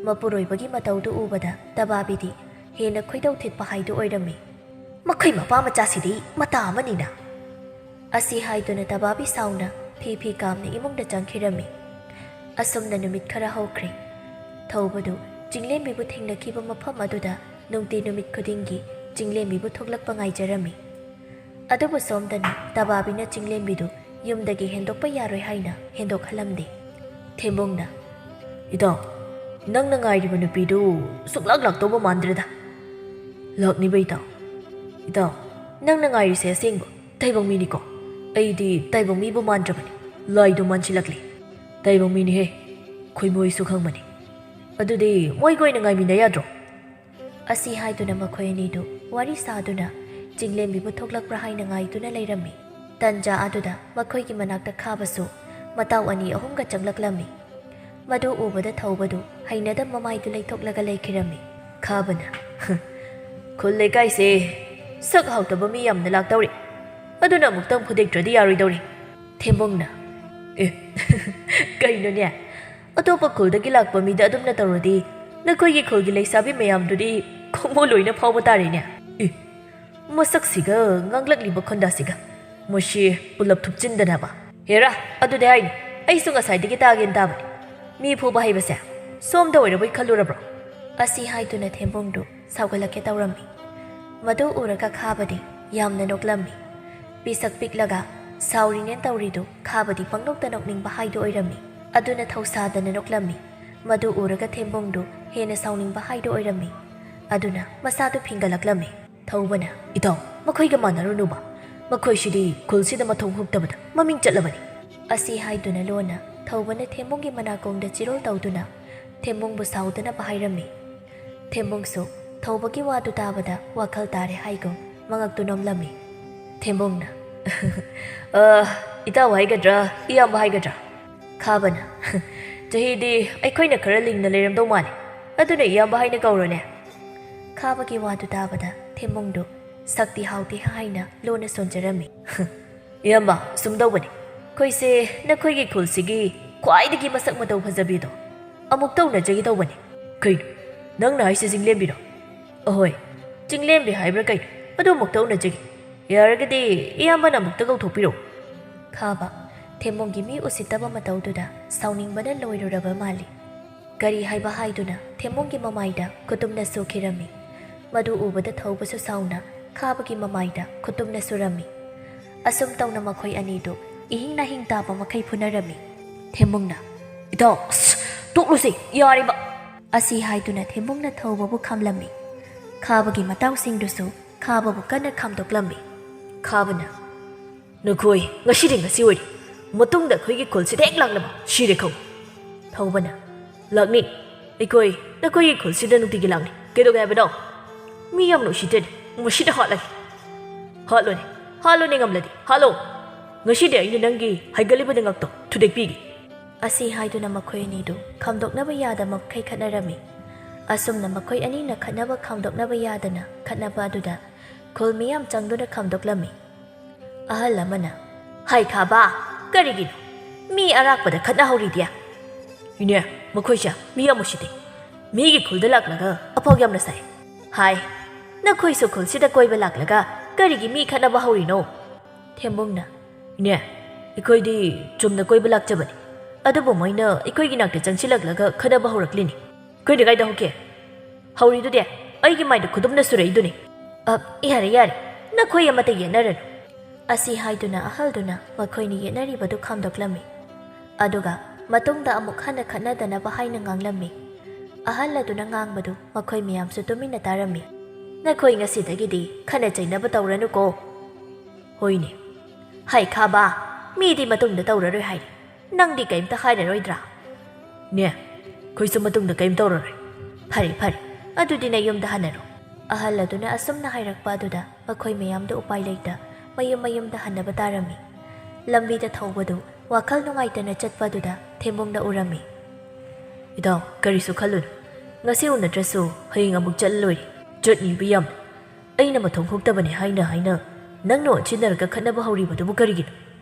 ꯃꯄꯨꯔꯣꯏꯕꯒꯤ ꯃꯇꯧꯗꯨ ꯎꯕꯗ ꯇꯕꯥꯕꯤꯗꯤ ꯍꯦꯟꯅ ꯈꯣꯏꯗꯧ ꯊꯤꯠꯄ ꯍꯥꯏꯗꯨ ꯑꯣꯏꯔꯝꯃꯤ꯫ "ꯃꯈꯣꯏ ꯃꯄꯥ ꯃꯆꯥꯁꯤꯗꯤ ꯃꯇꯥ ꯑꯃꯅꯤꯅ꯫" ꯑꯁꯤ ꯍꯥꯏꯗꯨꯅ ꯇꯕꯥꯕꯤ ꯁꯥꯎꯅ ꯐꯤ ꯐꯤ ꯀꯥꯝꯅ ꯏꯃꯨꯡꯗ ꯆꯪꯈꯤꯔꯝꯃꯤ꯫ ꯑꯁꯨꯝꯅ ꯅꯨꯃꯤꯠ ꯈꯔ ꯍꯧꯈ꯭ꯔꯦ꯫ ꯊꯧꯕꯗꯨ ꯆꯤꯡꯂꯦꯝꯕꯤꯕꯨ ꯊꯦꯡꯅꯈꯤꯕ ꯃꯐꯝ ꯑꯗꯨꯗ ꯅꯨꯡꯇꯤ ꯅꯨꯃꯤꯠ ꯈꯨꯗꯤꯡꯒꯤ ꯆꯤꯡꯂꯦꯝꯕꯤꯕꯨ ꯊꯣꯛꯂꯛꯄ ꯉꯥꯏꯖꯔꯝꯃꯤ꯫ ꯑꯗꯨꯕꯨ ꯁꯣꯝꯗꯅ ꯇꯕꯥꯕꯤꯅ ꯆꯤꯡꯂꯦꯝꯕꯤꯗꯨ ꯌꯨꯝꯗꯒꯤ ꯍꯦꯟꯗꯣꯛꯄ ꯌꯥꯔꯣꯏ ꯍꯥꯏꯅ ꯍꯦꯟꯗꯣꯛꯍꯜꯂꯝꯗꯦ꯫ ꯊꯦꯝꯕꯣꯡꯅ, "ꯏꯇꯥꯎ, ꯅꯪꯅ ꯉꯥꯏꯔꯤꯕ ꯅꯨꯄꯤꯗꯨ ꯁꯨꯛꯂꯥꯛ ꯂꯥꯛꯇꯧꯕ ꯃꯥꯟꯗ꯭ꯔꯦꯗ꯫" "ꯂꯥꯛꯅꯤꯕ ꯏꯇꯥꯎ꯫ ꯏꯇꯥꯎ, ꯅꯪꯅ ꯉꯥꯏꯔꯤꯁꯦ ꯑꯁꯦꯡꯕ ꯇꯥꯏꯕꯪ ꯃꯤꯅꯤꯀꯣ? ꯑꯩꯗꯤ ꯇꯥꯏꯕꯪ ꯃꯤꯕꯨ ꯃꯥꯟꯗ꯭ꯔꯕꯅꯤ, ꯂꯥꯏꯗꯨ ꯃꯥꯟꯁꯤꯜꯂꯛꯂꯤ꯫ ꯇꯥꯏꯕꯪ ꯃꯤꯅꯤꯍꯦ, ꯈꯣꯏꯃꯣꯏꯁꯨ ꯈꯪꯕꯅꯤ꯫ ꯑꯗꯨꯗꯤ ꯃꯣꯏꯒ ꯑꯣꯏꯅ ꯉꯥꯏꯃꯤꯟꯅ ꯌꯥꯗ꯭ꯔꯣ?" ꯑꯁꯤ ꯍꯥꯏꯗꯨꯅ ꯃꯈꯣꯏ ꯑꯅꯤꯗꯨ ꯋꯥꯔꯤ ꯁꯥꯗꯨꯅ ꯆꯤꯡꯂꯦꯝꯕꯤꯕꯨ ꯊꯣꯛꯂꯛꯄ꯭ꯔꯥ ꯍꯥꯏꯅ ꯉꯥꯏꯗꯨꯅ ꯂꯩꯔꯝꯃꯤ꯫ ꯇꯟꯖꯥ ꯑꯗꯨꯗ ꯃꯈꯣꯏꯒꯤ ꯃꯅꯥꯛꯇ ꯈꯥꯕꯁꯨ ꯃꯇꯥꯎ ꯑꯅꯤ ꯑꯍꯨꯝꯒ ꯆꯪꯂꯛꯂꯝꯃꯤ꯫ ꯃꯗꯨ ꯎꯕꯗ ꯊꯧꯕꯗꯨ ꯍꯩꯅꯗꯕ ꯃꯃꯥꯏꯗꯨ ꯂꯩꯊꯣꯛꯂꯒ ꯂꯩꯈꯤꯔꯝꯃꯤ꯫ ꯈꯥꯕꯅ, "ꯈꯨꯜ ꯂꯩꯀꯥꯏꯁꯦ ꯁꯛ ꯍꯥꯎꯇꯕ ꯃꯤ ꯌꯥꯝꯅ ꯂꯥꯛꯇꯧꯔꯤ, ꯑꯗꯨꯅ ꯑꯃꯨꯛꯇꯪ ꯐꯨꯗꯦꯛꯇ꯭ꯔꯗꯤ ꯌꯥꯔꯣꯏꯗꯧꯔꯤ꯫" ꯊꯦꯝꯕꯣꯡꯅ, "ꯑꯦ, ꯀꯩꯅꯣꯅꯦ? ꯑꯇꯣꯞꯄ ꯈꯨꯜꯗꯒꯤ ꯂꯥꯛꯄ ꯃꯤꯗ ꯑꯗꯨꯝꯅ ꯇꯧꯔꯗꯤ ꯅꯈꯣꯏꯒꯤ ꯈꯨꯜꯒꯤ ꯂꯩꯁꯥꯕꯤ ꯃꯌꯥꯝꯗꯨꯗꯤ ꯈꯣꯡꯃꯣ ꯂꯣꯏꯅ ꯐꯥꯎꯕ ꯇꯥꯔꯦꯅꯦ꯫ ꯑꯦ, ꯃꯁꯛꯁꯤꯒ ꯉꯥꯡꯂꯛꯂꯤꯕ ꯈꯣꯟꯗꯥꯁꯤꯒ꯫ ꯃꯁꯤ ꯄꯨꯂꯞ ꯊꯨꯞꯆꯤꯟꯗꯅꯕ꯫ ꯍꯦꯔꯥ, ꯑꯗꯨꯗꯤ ꯍꯥꯏꯅꯤ, ꯑꯩꯁꯨ ꯉꯁꯥꯏꯗꯒꯤ ꯇꯥꯒꯦꯅ ꯇꯥꯕꯅꯤ꯫ ꯃꯤ ꯐꯨꯕ ꯍꯩꯕꯁꯦ ꯁꯣꯝꯗ ꯑꯣꯏꯔꯕꯣꯏ ꯈꯜꯂꯨꯔꯕ꯭ꯔꯣ?" ꯑꯁꯤ ꯍꯥꯏꯗꯨꯅ ꯊꯦꯝꯕꯣꯡꯗꯨ ꯁꯥꯎꯒꯠꯂꯛꯀꯦ ꯇꯧꯔꯝꯃꯤ꯫ ꯃꯗꯨ ꯎꯔꯒ ꯈꯥꯕꯗꯤ ꯌꯥꯝꯅ ꯅꯣꯛꯂꯝꯃꯤ꯫ ꯄꯤꯁꯛ ꯄꯤꯛꯂꯒ ꯁꯥꯎꯔꯤꯅꯦꯅ ꯇꯧꯔꯤꯗꯨ ꯈꯥꯕꯗꯤ ꯄꯪꯅꯣꯛꯇ ꯅꯣꯛꯅꯤꯡꯕ ꯍꯥꯏꯗꯨ ꯑꯣꯏꯔꯝꯃꯤ꯫ ꯑꯗꯨꯅ ꯊꯧꯁꯥꯗꯅ ꯅꯣꯛꯂꯝꯃꯤ꯫ ꯃꯗꯨ ꯎꯔꯒ ꯊꯦꯝꯕꯣꯡꯗꯨ ꯍꯦꯟꯅ ꯁꯥꯎꯅꯤꯡꯕ ꯍꯥꯏꯗꯨ ꯑꯣꯏꯔꯝꯃꯤ꯫ ꯑꯗꯨꯅ ꯃꯁꯥꯗꯨ ꯐꯤꯡꯒꯠꯂꯛꯂꯝꯃꯤ꯫ ꯊꯧꯕꯅ, "ꯏꯇꯥꯎ, ꯃꯈꯣꯏꯒ ꯃꯥꯟꯅꯔꯨꯅꯨꯕ꯫ ꯃꯈꯣꯏꯁꯤꯗꯤ ꯈꯨꯜꯁꯤꯗ ꯃꯊꯣꯡ ꯍꯨꯛꯇꯕꯗ ꯃꯃꯤꯡ ꯆꯠꯂꯕꯅꯤ꯫" ꯑꯁꯤ ꯍꯥꯏꯗꯨꯅ ꯂꯣꯟꯅ ꯊꯧꯕꯅ ꯊꯦꯝꯕꯣꯡꯒꯤ ꯃꯅꯥꯀꯣꯡꯗ ꯆꯤꯔꯣꯜ ꯇꯧꯗꯨꯅ ꯊꯦꯝꯕꯣꯡꯕꯨ ꯁꯥꯎꯗꯅꯕ ꯍꯥꯏꯔꯝꯃꯤ꯫ ꯊꯦꯝꯕꯣꯡꯁꯨ ꯊꯧꯕꯒꯤ ꯋꯥꯗꯨ ꯇꯥꯕꯗ ꯋꯥꯈꯜ ꯇꯥꯔꯦ ꯍꯥꯏꯒꯨꯝ ꯃꯉꯛꯇꯨ ꯅꯣꯝꯂꯝꯃꯤ꯫ ꯊꯦꯝꯕꯣꯡꯅ, "ꯑ, ꯏꯇꯥꯎ ꯍꯥꯏꯒꯗ꯭ꯔꯥ, ꯏꯌꯥꯝꯕ ꯍꯥꯏꯒꯗ꯭ꯔꯥ?" ꯈꯥꯕꯅ, "ꯆꯍꯤꯗꯤ ꯑꯩꯈꯣꯏꯅ ꯈꯔ ꯂꯤꯡꯅ ꯂꯩꯔꯝꯗꯧ ꯃꯥꯜꯂꯤ, ꯑꯗꯨꯅ ꯏꯌꯥꯝꯕ ꯍꯥꯏꯅ ꯀꯧꯔꯣꯅꯦ꯫" ꯈꯥꯕꯒꯤ ꯋꯥꯗꯨ ꯇꯥꯕꯗ ꯊꯦꯝꯕꯣꯡꯗꯨ ꯁꯛꯇꯤ ꯍꯥꯎꯇꯦ ꯍꯥꯏꯅ ꯂꯣꯟꯅ ꯁꯣꯟꯖꯔꯝꯃꯤ꯫ "ꯏꯌꯥꯝꯕ, ꯁꯨꯝ ꯇꯧꯕꯅꯤ, ꯑꯩꯈꯣꯏꯁꯦ ꯅꯈꯣꯏꯒꯤ ꯈꯨꯜꯁꯤꯒꯤ ꯈ꯭ꯋꯥꯏꯗꯒꯤ ꯃꯁꯛ ꯃꯇꯧ ꯐꯖꯕꯤꯗꯣ ꯑꯃꯨꯛꯇ ꯎꯅꯖꯒꯦ ꯇꯧꯕꯅꯤ꯫" "ꯀꯩꯅꯣ ꯅꯪꯅ ꯍꯥꯏꯁꯦ, ꯆꯤꯡꯂꯦꯝꯕꯤꯔꯣ?" "ꯑꯍꯣꯏ, ꯆꯤꯡꯂꯦꯝꯕꯤ ꯍꯥꯏꯕ꯭ꯔꯥ ꯀꯩꯅꯣ, ꯑꯗꯨ ꯑꯃꯨꯛꯇ ꯎꯅꯖꯒꯦ꯫ ꯌꯥꯔꯒꯗꯤ ꯏꯌꯥꯝꯕꯅ ꯑꯃꯨꯛꯇ ꯀꯧꯊꯣꯛꯄꯤꯔꯛꯎ꯫" ꯈꯥꯕ ꯊꯦꯝꯕꯣꯡꯒꯤ ꯃꯤ ꯎꯁꯤꯠꯇꯕ ꯃꯇꯧꯗꯨꯗ ꯁꯥꯎꯅꯤꯡꯕꯅ ꯂꯣꯏꯔꯨꯔꯕ ꯃꯥꯜꯂꯤ꯫ ꯀꯔꯤ ꯍꯥꯏꯕ ꯍꯥꯏꯗꯨꯅ ꯊꯦꯝꯕꯣꯡꯒꯤ ꯃꯃꯥꯏꯗ ꯈꯨꯇꯨꯝꯅ ꯁꯣꯛꯈꯤꯔꯝꯃꯤ꯫ ꯃꯗꯨ ꯎꯕꯗ ꯊꯧꯕꯁꯨ ꯁꯥꯎꯅ ꯈꯥꯕꯒꯤ ꯃꯃꯥꯏꯗ ꯈꯨꯇꯨꯝꯅ ꯁꯨꯔꯝꯃꯤ꯫ ꯑꯁꯨꯝ ꯇꯧꯅ ꯃꯈꯣꯏ ꯑꯅꯤꯗꯨ ꯏꯍꯤꯡ ꯅꯥꯍꯤꯡ ꯇꯥꯕ ꯃꯈꯩ ꯐꯨꯅꯔꯝꯃꯤ꯫ ꯊꯦꯝꯃꯨꯡꯅ, "ꯏꯇꯥꯎ, ꯑꯁ, ꯇꯣꯛꯂꯨꯁꯦ, ꯌꯥꯔꯤꯕ!" ꯑꯁꯤ ꯍꯥꯏꯗꯨꯅ ꯊꯦꯝꯃꯨꯡꯅ ꯊꯧꯕꯕꯨ ꯈꯥꯝꯂꯝꯃꯤ꯫ ꯈꯥꯕꯒꯤ ꯃꯇꯥꯎꯁꯤꯡꯗꯨꯁꯨ ꯈꯥꯕꯕꯨ ꯀꯟꯅ ꯈꯥꯝꯗꯣꯛꯂꯝꯃꯤ꯫ ꯈꯥꯕꯅ, "ꯅꯈꯣꯏ ꯉꯁꯤꯗꯤ ꯉꯁꯤ ꯑꯣꯏꯔꯦ, ꯃꯇꯨꯡꯗ ꯑꯩꯈꯣꯏꯒꯤ ꯈꯨꯜꯁꯤꯗ ꯍꯦꯛ ꯂꯥꯛꯂꯕ ꯁꯤꯔꯦ ꯈꯪꯉꯨ!" ꯊꯧꯕꯅ, "ꯂꯥꯛꯅꯤ, ꯑꯩꯈꯣꯏ ꯅꯈꯣꯏꯒꯤ ꯈꯨꯜꯁꯤꯗ ꯅꯨꯡꯇꯤꯒꯤ ꯂꯥꯛꯅꯤ꯫ ꯀꯩꯗꯧꯒꯦ ꯍꯥꯏꯕꯅꯣ? ꯃꯤ ꯌꯥꯝꯅ ꯎꯁꯤꯠꯇꯦꯅꯦ, ꯃꯁꯤꯗ ꯍꯥꯠꯂꯒꯦ!" "ꯍꯥꯠꯂꯣꯅꯦ, ꯍꯥꯠꯂꯣꯅꯦ, ꯉꯝꯂꯗꯤ ꯍꯥꯠꯂꯣ! ꯉꯁꯤꯗꯤ ꯑꯩꯅ ꯅꯪꯒꯤ ꯍꯥꯏꯒꯠꯂꯤꯕ ꯅꯉꯥꯛꯇꯣ ꯊꯨꯗꯦꯛꯄꯤꯒꯦ!" ꯑꯁꯤ ꯍꯥꯏꯗꯨꯅ ꯃꯈꯣꯏ ꯑꯅꯤꯗꯨ ꯈꯥꯝꯗꯣꯛꯅꯕ ꯌꯥꯗ ꯃꯈꯩ ꯈꯠꯅꯔꯝꯃꯤ꯫ ꯑꯁꯨꯝꯅ ꯃꯈꯣꯏ ꯑꯅꯤꯅ ꯈꯠꯅꯕ ꯈꯥꯝꯗꯣꯛꯅꯕ ꯌꯥꯗꯅ ꯈꯠꯅꯕ ꯑꯗꯨꯗ ꯈꯨꯜ ꯃꯤꯌꯥꯝ ꯆꯪꯗꯨꯅ ꯈꯥꯝꯗꯣꯛꯂꯝꯃꯤ꯫ ꯑꯍꯜ ꯑꯃꯅ, "ꯍꯩ ꯈꯥꯕ, ꯀꯔꯤꯒꯤꯅꯣ ꯃꯤ ꯑꯔꯥꯛꯄꯗ ꯈꯠꯅꯍꯧꯔꯤꯗꯤ?" "ꯏꯅꯦ, ꯃꯈꯣꯏꯁꯦ ꯃꯤ ꯌꯥꯝ ꯎꯁꯤꯠꯇꯦ꯫ ꯃꯤꯒꯤ ꯈꯨꯜꯗ ꯂꯥꯛꯂꯒ ꯑꯐꯥꯎ ꯌꯥꯝꯅ ꯁꯥꯏ꯫ ꯍꯥꯏ, ꯅꯈꯣꯏꯁꯨ ꯈꯨꯜꯁꯤꯗ ꯀꯣꯏꯕ ꯂꯥꯛꯂꯒ ꯀꯔꯤꯒꯤ ꯃꯤ ꯈꯠꯅꯕ ꯍꯧꯔꯤꯅꯣ?" ꯊꯦꯝꯕꯨꯡꯅ, "ꯏꯅꯦ, ꯑꯩꯈꯣꯏꯗꯤ ꯆꯨꯝꯅ ꯀꯣꯏꯕ ꯂꯥꯛꯆꯕꯅꯤ, ꯑꯗꯨꯕꯨ ꯃꯣꯏꯅ ꯑꯩꯈꯣꯏꯒꯤ ꯅꯥꯛꯇ ꯆꯪꯁꯤꯜꯂꯛꯂꯒ ꯈꯠꯅꯕ ꯍꯧꯔꯛꯂꯤꯅꯤ꯫ ꯑꯩꯈꯣꯏꯅ ꯀꯥꯏꯗ ꯍꯧꯈꯤ? ꯍꯧꯔꯤꯗꯨꯗꯤ ꯑꯩꯒꯤ ꯃꯥꯏꯗ ꯈꯨꯗꯨꯝꯅ ꯁꯨꯔꯛꯏꯗꯨꯅꯤ!" "ꯑ, ꯌꯥꯔꯦ, ꯌꯥꯔꯦ, ꯅꯈꯣꯏ ꯑꯃꯠꯇ ꯌꯦꯠꯅꯔꯅꯨ!" ꯑꯁꯤ ꯍꯥꯏꯗꯨꯅ ꯑꯍꯜꯗꯨꯅ ꯃꯈꯣꯏꯅ ꯌꯦꯠꯅꯔꯤꯕꯗꯨ ꯈꯥꯝꯗꯣꯛꯂꯝꯃꯤ꯫ ꯑꯗꯨꯒ ꯃꯇꯨꯡꯗ ꯑꯃꯨꯛ ꯍꯟꯅ ꯈꯠꯅꯗꯅꯕ ꯍꯥꯏꯅ ꯉꯥꯡꯂꯝꯃꯤ꯫ ꯑꯍꯜ ꯑꯗꯨꯅ ꯉꯥꯡꯕꯗꯨ ꯃꯈꯣꯏ ꯃꯌꯥꯝꯁꯨ ꯇꯨꯃꯤꯟꯅ ꯇꯥꯔꯝꯃꯤ꯫ "ꯅꯈꯣꯏ ꯉꯁꯤꯗꯒꯤꯗꯤ ꯈꯠꯅ ꯆꯩꯅꯕ ꯇꯧꯔꯅꯨꯀꯣ!" "ꯍꯣꯏꯅꯦ꯫ ꯍꯩ ꯈꯥꯕ, ꯃꯤꯗꯤ ꯃꯇꯨꯡꯗ ꯇꯧꯔꯔꯣꯏ ꯍꯥꯏꯔꯤ, ꯅꯪꯗꯤ ꯀꯩꯝꯇ ꯍꯥꯏꯔꯔꯣꯏꯗ꯭ꯔꯥ?" "ꯅꯦ, ꯑꯩꯈꯣꯏꯁꯨ ꯃꯇꯨꯡꯗ ꯀꯩꯝ ꯇꯧꯔꯔꯣꯏ꯫" "ꯐꯔꯦ, ꯐꯔꯦ, ꯑꯗꯨꯗꯤ ꯅꯌꯨꯝꯗ ꯍꯟꯅꯔꯣ꯫" ꯑꯍꯜ ꯑꯗꯨꯅ ꯑꯁꯨꯝꯅ ꯍꯥꯏꯔꯛꯄ ꯑꯗꯨꯗ ꯃꯈꯣꯏ ꯃꯌꯥꯝꯗꯨ ꯎꯄꯥꯏ ꯂꯩꯇ ꯃꯌꯨꯝ ꯃꯌꯨꯝꯗ ꯍꯟꯅꯕ ꯇꯥꯔꯝꯃꯤ꯫ ꯂꯝꯕꯤꯗ ꯊꯧꯕꯗꯨ ꯋꯥꯈꯜ ꯅꯨꯡꯉꯥꯏꯇꯅ ꯆꯠꯄ ꯑꯗꯨꯗ ꯊꯦꯝꯕꯨꯡꯅ ꯎꯔꯝꯃꯤ꯫ "ꯏꯇꯥꯎ, ꯀꯔꯤꯁꯨ ꯈꯜꯂꯨꯅꯨ꯫ ꯉꯁꯤ ꯎꯅꯗ꯭ꯔꯁꯨ ꯍꯌꯦꯡ ꯑꯃꯨꯛ ꯆꯠꯂ ꯂꯣꯏꯔꯦ꯫ ꯆꯠꯅꯤꯡꯕ ꯌꯥꯝ꯫ ꯑꯩꯅ ꯃꯊꯣꯡ ꯍꯨꯛꯇꯕꯅꯦ ꯍꯥꯏꯅ ꯍꯥꯏꯅ ꯅꯪꯅ ꯑꯣꯟꯁꯤꯟꯅꯔꯒ ꯈꯠꯅꯕ ꯍꯧꯔꯤꯕꯗꯨꯕꯨ ꯀꯔꯤꯒꯤꯅꯣ?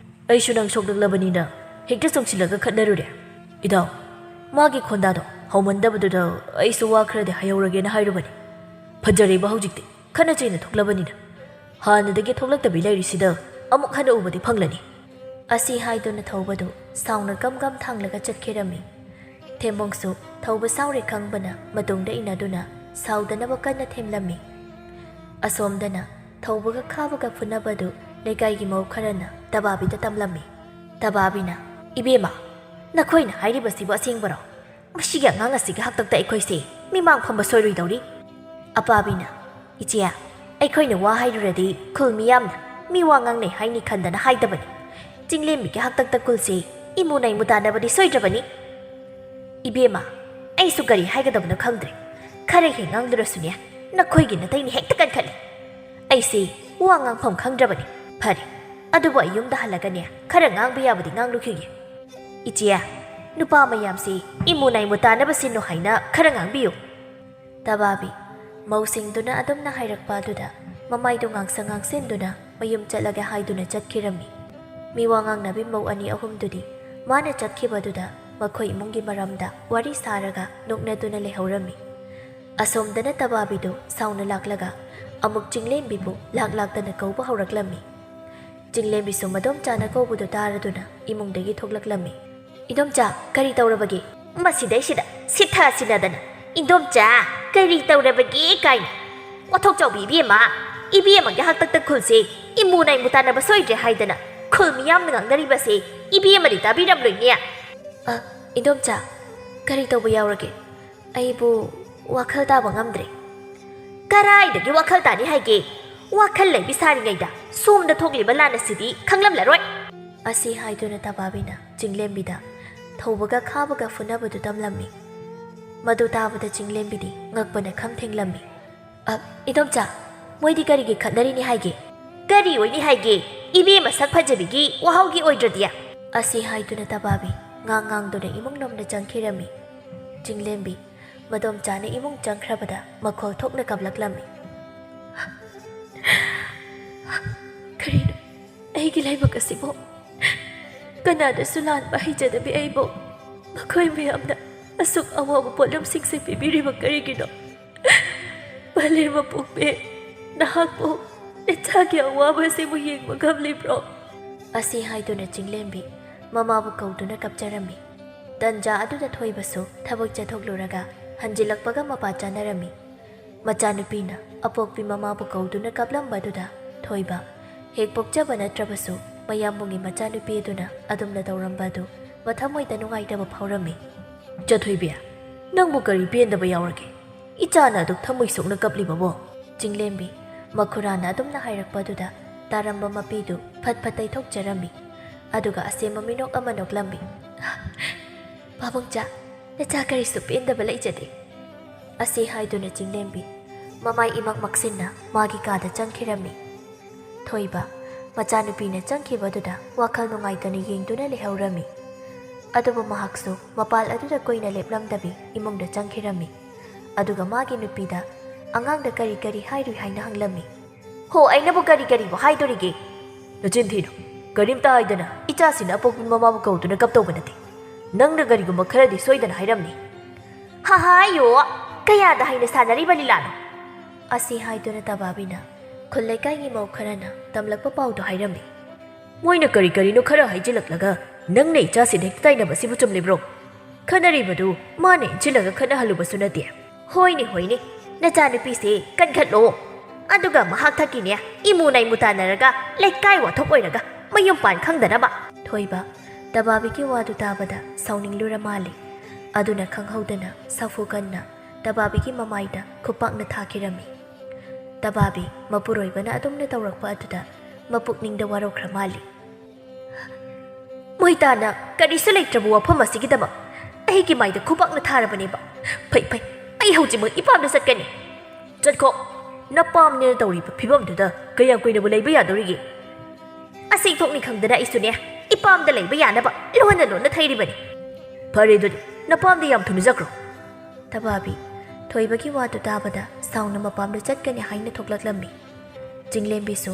ꯑꯩꯁꯨ ꯅꯪ ꯁꯣꯛꯂꯛꯂꯕꯅꯤꯅ ꯍꯦꯛꯇ ꯆꯣꯡꯁꯤꯜꯂꯒ ꯈꯠꯅꯔꯨꯔꯦ꯫" "ꯏꯇꯥꯎ, ꯃꯥꯒꯤ ꯈꯣꯟꯗꯥꯗꯣ ꯍꯧꯃꯟꯗꯕꯗꯨꯗ ꯑꯩꯁꯨ ꯋꯥ ꯈꯔꯗꯤ ꯍꯥꯏꯍꯧꯔꯒꯦꯅ ꯍꯥꯏꯔꯨꯕꯅꯤ꯫ ꯐꯖꯔꯦꯕ ꯍꯧꯖꯤꯛꯇꯤ, ꯈꯠꯅ ꯆꯩꯅ ꯊꯣꯛꯂꯕꯅꯤꯅ꯫ ꯍꯥꯟꯅꯗꯒꯤ ꯊꯣꯛꯂꯛꯇꯕꯤ ꯂꯩꯔꯤꯁꯤꯗ ꯑꯃꯨꯛ ꯍꯟꯅ ꯎꯕꯗꯤ ꯐꯪꯂꯅꯤ꯫" ꯑꯁꯤ ꯍꯥꯏꯗꯨꯅ ꯊꯧꯕꯗꯨ ꯁꯥꯎꯅ ꯒꯝ ꯒꯝ ꯊꯥꯡꯂꯒ ꯆꯠꯈꯤꯔꯝꯃꯤ꯫ ꯊꯦꯝꯕꯣꯡꯁꯨ ꯊꯧꯕ ꯁꯥꯎꯔꯦ ꯈꯪꯕꯅ ꯃꯇꯨꯡꯗ ꯏꯟꯅꯗꯨꯅ ꯁꯥꯎꯗꯅꯕ ꯀꯟꯅ ꯊꯦꯝꯂꯝꯃꯤ꯫ ꯑꯁꯣꯝꯗꯅ ꯊꯧꯕꯒ ꯈꯥꯕꯒ ꯐꯨꯅꯕꯗꯨ ꯂꯩꯀꯥꯏꯒꯤ ꯃꯧ ꯈꯔꯅ ꯇꯕꯥꯕꯤꯗ ꯇꯝꯂꯝꯃꯤ꯫ ꯇꯕꯥꯕꯤꯅ, "ꯏꯕꯦꯝꯃ, ꯅꯈꯣꯏꯅ ꯍꯥꯏꯔꯤꯕꯁꯤꯕꯨ ꯑꯁꯦꯡꯕꯔꯣ? ꯃꯁꯤꯒꯤ ꯑꯉꯥꯡ ꯑꯁꯤꯒꯤ ꯍꯥꯛꯇꯛꯇ ꯑꯩꯈꯣꯏꯁꯦ ꯃꯤꯃꯥꯡ ꯐꯝꯕ ꯁꯣꯏꯔꯣꯏꯗꯧꯔꯤ?" ꯑꯄꯥꯕꯤꯅ, "ꯏꯆꯦ, ꯑꯩꯈꯣꯏꯅ ꯋꯥ ꯍꯥꯏꯔꯨꯔꯗꯤ ꯈꯨꯜ ꯃꯤꯌꯥꯝꯅ ꯃꯤ ꯋꯥ ꯉꯥꯡꯅꯩ ꯍꯥꯏꯅꯤ ꯈꯟꯗꯅ ꯍꯥꯏꯗꯕꯅꯤ꯫ ꯆꯤꯡꯂꯦꯝꯕꯤꯒꯤ ꯍꯥꯛꯇꯛꯇ ꯈꯨꯜꯁꯦ ꯏꯃꯨ ꯅꯩꯃꯨ ꯇꯥꯅꯕꯗꯤ ꯁꯣꯏꯗ꯭ꯔꯕꯅꯤ꯫" "ꯏꯕꯦꯝꯃ, ꯑꯩꯁꯨ ꯀꯔꯤ ꯍꯥꯏꯒꯗꯕꯅꯣ ꯈꯪꯗ꯭ꯔꯦ꯫ ꯈꯔ ꯍꯦꯛ ꯉꯥꯡꯂꯨꯔꯁꯨꯅꯦ, ꯅꯈꯣꯏꯒꯤ ꯅꯇꯩꯅ ꯍꯦꯛꯇ ꯀꯟꯈꯠꯂꯦ꯫ ꯑꯩꯁꯦ ꯋꯥ ꯉꯥꯡꯐꯝ ꯈꯪꯗ꯭ꯔꯕꯅꯤ꯫ ꯐꯔꯦ, ꯑꯗꯨꯕꯨ ꯑꯩ ꯌꯨꯝꯗ ꯍꯜꯂꯒꯅꯦ, ꯈꯔ ꯉꯥꯡꯕ ꯌꯥꯕꯗꯤ ꯉꯥꯡꯂꯨꯈꯤꯒꯦ꯫ ꯏꯆꯦ, ꯅꯨꯄꯥ ꯃꯌꯥꯝꯁꯤ ꯏꯃꯨ ꯅꯥꯏꯃꯨ ꯇꯥꯅꯕ ꯁꯤꯟꯅꯨ ꯍꯥꯏꯅ ꯈꯔ ꯉꯥꯡꯕꯤꯌꯨ꯫" ꯇꯕꯥꯕꯤ, ꯃꯧꯁꯤꯡꯗꯨꯅ ꯑꯗꯨꯝꯅ ꯍꯥꯏꯔꯛꯄ ꯑꯗꯨꯗ ꯃꯃꯥꯏꯗꯨ ꯉꯥꯡꯁꯪ ꯉꯥꯡꯁꯤꯟꯗꯨꯅ ꯃꯌꯨꯝ ꯆꯠꯂꯒꯦ ꯍꯥꯏꯗꯨꯅ ꯆꯠꯈꯤꯔꯝꯃꯤ꯫ ꯃꯤꯋꯥ ꯉꯥꯡꯅꯕꯤ ꯃꯧ ꯑꯅꯤ ꯑꯍꯨꯝꯗꯨꯗꯤ ꯃꯥꯅ ꯆꯠꯈꯤꯕꯗꯨꯗ ꯃꯈꯣꯏ ꯏꯃꯨꯡꯒꯤ ꯃꯔꯝꯗ ꯋꯥꯔꯤ ꯁꯥꯔꯒ ꯅꯣꯛꯅꯗꯨꯅ ꯂꯩꯍꯧꯔꯝꯃꯤ꯫ ꯑꯁꯣꯝꯗꯅ ꯇꯕꯥꯕꯤꯗꯨ ꯁꯥꯎꯅ ꯂꯥꯛꯂꯒ ꯑꯃꯨꯛ ꯆꯤꯡꯂꯦꯝꯕꯤꯕꯨ ꯂꯥꯛ ꯂꯥꯛꯇꯅ ꯀꯧꯕ ꯍꯧꯔꯛꯂꯝꯃꯤ꯫ ꯆꯤꯡꯂꯦꯝꯕꯤꯁꯨ ꯃꯗꯣꯝꯆꯥꯅ ꯀꯧꯕꯗꯨ ꯇꯥꯔꯗꯨꯅ ꯏꯃꯨꯡꯗꯒꯤ ꯊꯣꯛꯂꯛꯂꯝꯃꯤ꯫ "ꯏꯗꯣꯝꯆꯥ, ꯀꯔꯤ ꯇꯧꯔꯕꯒꯦ? ꯃꯁꯤꯗꯩꯁꯤꯗ ꯁꯤꯊ ꯁꯤꯟꯅꯗꯅ, 'ꯏꯗꯣꯝꯆꯥ, ꯀꯔꯤ ꯇꯧꯔꯕꯒꯦ?' ꯀꯥꯏꯅ꯫ ꯋꯥꯊꯣꯛ ꯆꯥꯎꯕꯤ ꯏꯕꯦꯝꯃ, ꯏꯕꯦꯝꯃꯒꯤ ꯍꯥꯛꯇꯛꯇ ꯈꯨꯜꯁꯦ ꯏꯃꯨ ꯅꯥꯏꯃꯨ ꯇꯥꯟꯅꯕ ꯁꯣꯏꯗ꯭ꯔꯦ ꯍꯥꯏꯗꯅ ꯈꯨꯜ ꯃꯤꯌꯥꯝꯅ ꯉꯥꯡꯅꯔꯤꯕꯁꯦ ꯏꯕꯦꯝꯃꯗꯤ ꯇꯥꯕꯤꯔꯝꯂꯣꯏꯅꯦ꯫" "ꯑ, ꯏꯗꯣꯝꯆꯥ, ꯀꯔꯤ ꯇꯧꯕ ꯌꯥꯎꯔꯒꯦ? ꯑꯩꯕꯨ ꯋꯥꯈꯜ ꯇꯥꯕ ꯉꯝꯗ꯭ꯔꯦ꯫" "ꯀꯔꯥꯏꯗꯒꯤ ꯋꯥꯈꯜ ꯇꯥꯅꯤ ꯍꯥꯏꯒꯦ? ꯋꯥꯈꯜ ꯂꯩꯕꯤ ꯁꯥꯔꯤꯉꯩꯗ ꯁꯣꯝꯗ ꯊꯣꯛꯂꯤꯕ ꯂꯥꯟ ꯑꯁꯤꯗꯤ ꯈꯪꯂꯝꯂꯔꯣꯏ꯫" ꯑꯁꯤ ꯍꯥꯏꯗꯨꯅ ꯇꯕꯥꯕꯤꯅ ꯆꯤꯡꯂꯦꯝꯕꯤꯗ ꯊꯧꯕꯒ ꯈꯥꯕꯒ ꯐꯨꯅꯕꯗꯨ ꯇꯝꯂꯝꯃꯤ꯫ ꯃꯗꯨ ꯇꯥꯕꯗ ꯆꯤꯡꯂꯦꯝꯕꯤꯗꯤ ꯉꯛꯄꯅ ꯈꯝ ꯊꯦꯡꯂꯝꯃꯤ꯫ "ꯑ, ꯏꯗꯣꯝꯆꯥ, ꯃꯣꯏꯗꯤ ꯀꯔꯤꯒꯤ ꯈꯠꯅꯔꯤꯅꯤ ꯍꯥꯏꯒꯦ?" "ꯀꯔꯤ ꯑꯣꯏꯅꯤ ꯍꯥꯏꯒꯦ? ꯏꯕꯦꯝꯃ ꯁꯛ ꯐꯖꯕꯤꯒꯤ ꯋꯥꯍꯧꯒꯤ ꯑꯣꯏꯗ꯭ꯔꯗꯤ?" ꯑꯁꯤ ꯍꯥꯏꯗꯨꯅ ꯇꯕꯥꯕꯤ ꯉꯥꯡ ꯉꯥꯡꯗꯨꯅ ꯏꯃꯨꯡ ꯂꯣꯝꯗ ꯆꯪꯈꯤꯔꯝꯃꯤ꯫ ꯆꯤꯡꯂꯦꯝꯕꯤ ꯃꯗꯣꯝꯆꯥꯅ ꯏꯃꯨꯡ ꯆꯪꯈ꯭ꯔꯕꯗ ꯃꯈꯣꯜ ꯊꯣꯛꯅ ꯀꯞꯂꯛꯂꯝꯃꯤ꯫ "ꯀꯔꯤꯅꯣ ꯑꯩꯒꯤ ꯂꯥꯏꯕꯛ ꯑꯁꯤꯕꯨ? ꯀꯅꯥꯗꯁꯨ ꯂꯥꯟꯕ ꯍꯩꯖꯗꯕꯤ ꯑꯩꯕꯨ ꯃꯈꯣꯏ ꯃꯌꯥꯝꯅ ꯑꯁꯨꯛ ꯑꯋꯥꯕ ꯄꯣꯠꯂꯝꯁꯤꯡꯁꯦ ꯄꯤꯕꯤꯔꯤꯕ ꯀꯔꯤꯒꯤꯅꯣ? ꯄꯂꯦꯝ ꯃꯄꯣꯛꯄꯤ, ꯅꯍꯥꯛꯄꯨ ꯏꯆꯥꯒꯤ ꯑꯋꯥꯕ ꯑꯁꯤꯕꯨ ꯌꯦꯡꯕ ꯉꯝꯂꯤꯕ꯭ꯔꯣ?" ꯑꯁꯤ ꯍꯥꯏꯗꯨꯅ ꯆꯤꯡꯂꯦꯝꯕꯤ ꯃꯃꯥꯕꯨ ꯀꯧꯗꯨꯅ ꯀꯞꯆꯔꯝꯃꯤ꯫ ꯇꯟꯖꯥ ꯑꯗꯨꯗ ꯊꯣꯏꯕꯁꯨ ꯊꯕꯛ ꯆꯠꯊꯣꯛꯂꯨꯔꯒ ꯍꯟꯖꯤꯜꯂꯛꯄꯒ ꯃꯄꯥ ꯆꯥꯅꯔꯝꯃꯤ꯫ ꯃꯆꯥꯅꯨꯄꯤꯅ ꯑꯄꯣꯛꯄꯤ ꯃꯃꯥꯕꯨ ꯀꯧꯗꯨꯅ ꯀꯞꯂꯝꯕꯗꯨꯗ ꯊꯣꯏꯕ, ꯍꯦꯛ ꯄꯣꯛꯆꯕ ꯅꯠꯇ꯭ꯔꯕꯁꯨ ꯃꯌꯥꯝꯕꯨꯡꯒꯤ ꯃꯆꯥꯅꯨꯄꯤ ꯑꯗꯨꯅ ꯑꯗꯨꯝꯅ ꯇꯧꯔꯝꯕ ꯑꯗꯨ ꯃꯊꯃꯣꯏꯗ ꯅꯨꯡꯉꯥꯏꯇꯕ ꯐꯥꯎꯔꯝꯃꯤ꯫ "ꯆꯊꯣꯏꯕꯤ, ꯅꯪꯕꯨ ꯀꯔꯤ ꯄꯦꯟꯗꯕ ꯌꯥꯎꯔꯒꯦ? ꯏꯆꯥꯅ ꯑꯗꯨꯛ ꯊꯃꯣꯏ ꯁꯣꯛꯅ ꯀꯞꯂꯤꯕꯕꯣ?" ꯆꯤꯡꯂꯦꯝꯕꯤ ꯃꯈꯨꯔꯥꯅ ꯑꯗꯨꯝꯅ ꯍꯥꯏꯔꯛꯄꯗꯨꯗ ꯇꯥꯔꯝꯕ ꯃꯄꯤꯗꯨ ꯐꯠ ꯐꯠ ꯇꯩꯊꯣꯛꯆꯔꯝꯃꯤ꯫ ꯑꯗꯨꯒ ꯑꯁꯦꯝꯕ ꯃꯤꯅꯣꯛ ꯑꯃ ꯅꯣꯛꯂꯝꯃꯤ꯫ "ꯄꯥꯕꯨꯡꯆꯥ, ꯅꯆꯥ ꯀꯔꯤꯁꯨ ꯄꯦꯟꯗꯕ ꯂꯩꯖꯗꯦ," ꯑꯁꯤ ꯍꯥꯏꯗꯨꯅ ꯆꯤꯡꯂꯦꯝꯕꯤ ꯃꯃꯥꯏ ꯏꯃꯛ ꯃꯛꯁꯤꯟꯅ ꯃꯥꯒꯤ ꯀꯥꯗ ꯆꯪꯈꯤꯔꯝꯃꯤ꯫ ꯊꯣꯏꯕ ꯃꯆꯥꯅꯨꯄꯤꯅ ꯆꯪꯈꯤꯕꯗꯨꯗ ꯋꯥꯈꯜ ꯅꯨꯡꯉꯥꯏꯇꯅ ꯌꯦꯡꯗꯨꯅ ꯂꯩꯍꯧꯔꯝꯃꯤ꯫ ꯑꯗꯨꯕꯨ ꯃꯍꯥꯛꯁꯨ ꯃꯄꯥꯜ ꯑꯗꯨꯗ ꯀꯨꯏꯅ ꯂꯦꯞꯂꯝꯗꯕꯤ ꯏꯃꯨꯡꯗ ꯆꯪꯈꯤꯔꯝꯃꯤ꯫ ꯑꯗꯨꯒ ꯃꯥꯒꯤ ꯅꯨꯄꯤꯗ ꯑꯉꯥꯡꯗ ꯀꯔꯤ ꯀꯔꯤ ꯍꯥꯏꯔꯨꯏ ꯍꯥꯏꯅ ꯍꯪꯂꯝꯃꯤ꯫ "ꯍꯣ, ꯑꯩꯅꯕꯨ ꯀꯔꯤ ꯀꯔꯤꯕꯨ ꯍꯥꯏꯗꯣꯔꯤꯒꯦ? ꯅꯆꯤꯟ ꯊꯤꯅꯨ꯫ ꯀꯔꯤꯝꯇ ꯍꯥꯏꯗꯅ ꯏꯆꯥꯁꯤꯡꯅ ꯑꯄꯣꯛꯄꯤ ꯃꯃꯥꯕꯨ ꯀꯧꯗꯨꯅ ꯀꯞꯇꯧꯕ ꯅꯠꯇꯦ꯫ ꯅꯪꯅ ꯀꯔꯤꯒꯨꯝꯕ ꯈꯔꯗꯤ ꯁꯣꯏꯗꯅ ꯍꯥꯏꯔꯝꯅꯤ꯫" "ꯍꯥꯍꯥꯏꯌꯣ, ꯀꯌꯥꯗ ꯍꯩꯅ ꯁꯥꯟꯅꯔꯤꯕ ꯂꯤꯂꯥꯅꯣ?" ꯑꯁꯤ ꯍꯥꯏꯗꯨꯅ ꯇꯕꯥꯕꯤꯅ ꯈꯨꯜ ꯂꯩꯀꯥꯏꯒꯤ ꯃꯧ ꯈꯔꯅ ꯇꯝꯂꯛꯄ ꯄꯥꯎꯗꯨ ꯍꯥꯏꯔꯝꯃꯤ꯫ "ꯃꯣꯏꯅ ꯀꯔꯤ ꯀꯔꯤꯅꯣ ꯈꯔ ꯍꯥꯏꯖꯤꯜꯂꯛꯂꯒ ꯅꯪꯅ ꯏꯆꯥꯁꯤꯗ ꯍꯦꯛꯇ ꯇꯥꯏꯅꯕꯁꯤꯕꯨ ꯆꯨꯝꯂꯤꯕ꯭ꯔꯣ? ꯈꯠꯅꯔꯤꯕꯗꯨ ꯃꯥꯅ ꯏꯟꯁꯤꯜꯂꯒ ꯈꯠꯅꯍꯜꯂꯨꯕꯁꯨ ꯅꯠꯇꯦ꯫" "ꯍꯣꯏꯅꯦ, ꯍꯣꯏꯅꯦ, ꯅꯆꯥꯅꯨꯄꯤꯁꯦ ꯀꯟꯈꯠꯂꯣ꯫ ꯑꯗꯨꯒ ꯃꯍꯥꯛ ꯊꯛꯀꯤꯅꯦ ꯏꯃꯨ ꯅꯥꯏꯃꯨ ꯇꯥꯟꯅꯔꯒ ꯂꯩꯀꯥꯏ ꯋꯥꯊꯣꯛ ꯑꯣꯏꯔꯒ ꯃꯌꯨꯝ ꯄꯥꯟ ꯈꯪꯗꯅꯕ꯫" ꯊꯣꯏꯕ ꯇꯕꯥꯕꯤꯒꯤ ꯋꯥꯗꯨ ꯇꯥꯕꯗ ꯁꯥꯎꯅꯤꯡꯂꯨꯔ ꯃꯥꯜꯂꯤ꯫ ꯑꯗꯨꯅ ꯈꯪꯍꯧꯗꯅ ꯁꯥꯐꯨ ꯀꯟꯅ ꯇꯕꯥꯕꯤꯒꯤ ꯃꯃꯥꯏꯗ ꯈꯨꯄꯥꯛꯅ ꯊꯥꯈꯤꯔꯝꯃꯤ꯫ ꯇꯕꯥꯕꯤ ꯃꯄꯨꯔꯣꯏꯕꯅ ꯑꯗꯨꯝꯅ ꯇꯧꯔꯛꯄ ꯑꯗꯨꯗ ꯃꯄꯨꯛꯅꯤꯡꯗ ꯋꯥꯔꯧꯈ꯭ꯔ ꯃꯥꯜꯂꯤ꯫ "ꯃꯣꯏ ꯇꯥꯅ ꯀꯔꯤꯁꯨ ꯂꯩꯇ꯭ꯔꯕ ꯋꯥꯐꯝ ꯑꯁꯤꯒꯤꯗꯃꯛ ꯑꯩꯒꯤ ꯃꯥꯏꯗ ꯈꯨꯄꯥꯛꯅ ꯊꯥꯔꯕꯅꯦꯕ꯫ ꯐꯩ, ꯐꯩ, ꯑꯩ ꯍꯧꯖꯤꯛꯃꯛ ꯏꯄꯥꯝꯗ ꯆꯠꯀꯅꯤ꯫" "ꯆꯠꯈꯣ꯫ ꯅꯄꯥꯝꯅꯦꯅ ꯇꯧꯔꯤꯕ ꯐꯤꯕꯝꯗꯨꯗ ꯀꯌꯥꯝ ꯀꯨꯏꯅꯕꯨ ꯂꯩꯕ ꯌꯥꯗꯧꯔꯤꯒꯦ? ꯑꯁꯤ ꯊꯣꯛꯅꯤ ꯈꯪꯗꯅ ꯑꯩꯁꯨꯅꯦ ꯏꯄꯥꯝꯗ ꯂꯩꯕ ꯌꯥꯅꯕ ꯂꯣꯟꯅ ꯂꯣꯟꯅ ꯊꯩꯔꯤꯕꯅꯤ꯫" "ꯐꯔꯦ ꯑꯗꯨꯗꯤ, ꯅꯄꯥꯝꯗ ꯌꯥꯝ ꯊꯨꯅ ꯆꯠꯈ꯭ꯔꯣ꯫" ꯇꯕꯥꯕꯤ ꯊꯣꯏꯕꯒꯤ ꯋꯥꯗꯨ ꯇꯥꯕꯗ ꯁꯥꯎꯅ ꯃꯄꯥꯝꯗ ꯆꯠꯀꯅꯤ ꯍꯥꯏꯅ ꯊꯣꯛꯂꯛꯂꯝꯃꯤ꯫ ꯆꯤꯡꯂꯦꯝꯕꯤꯁꯨ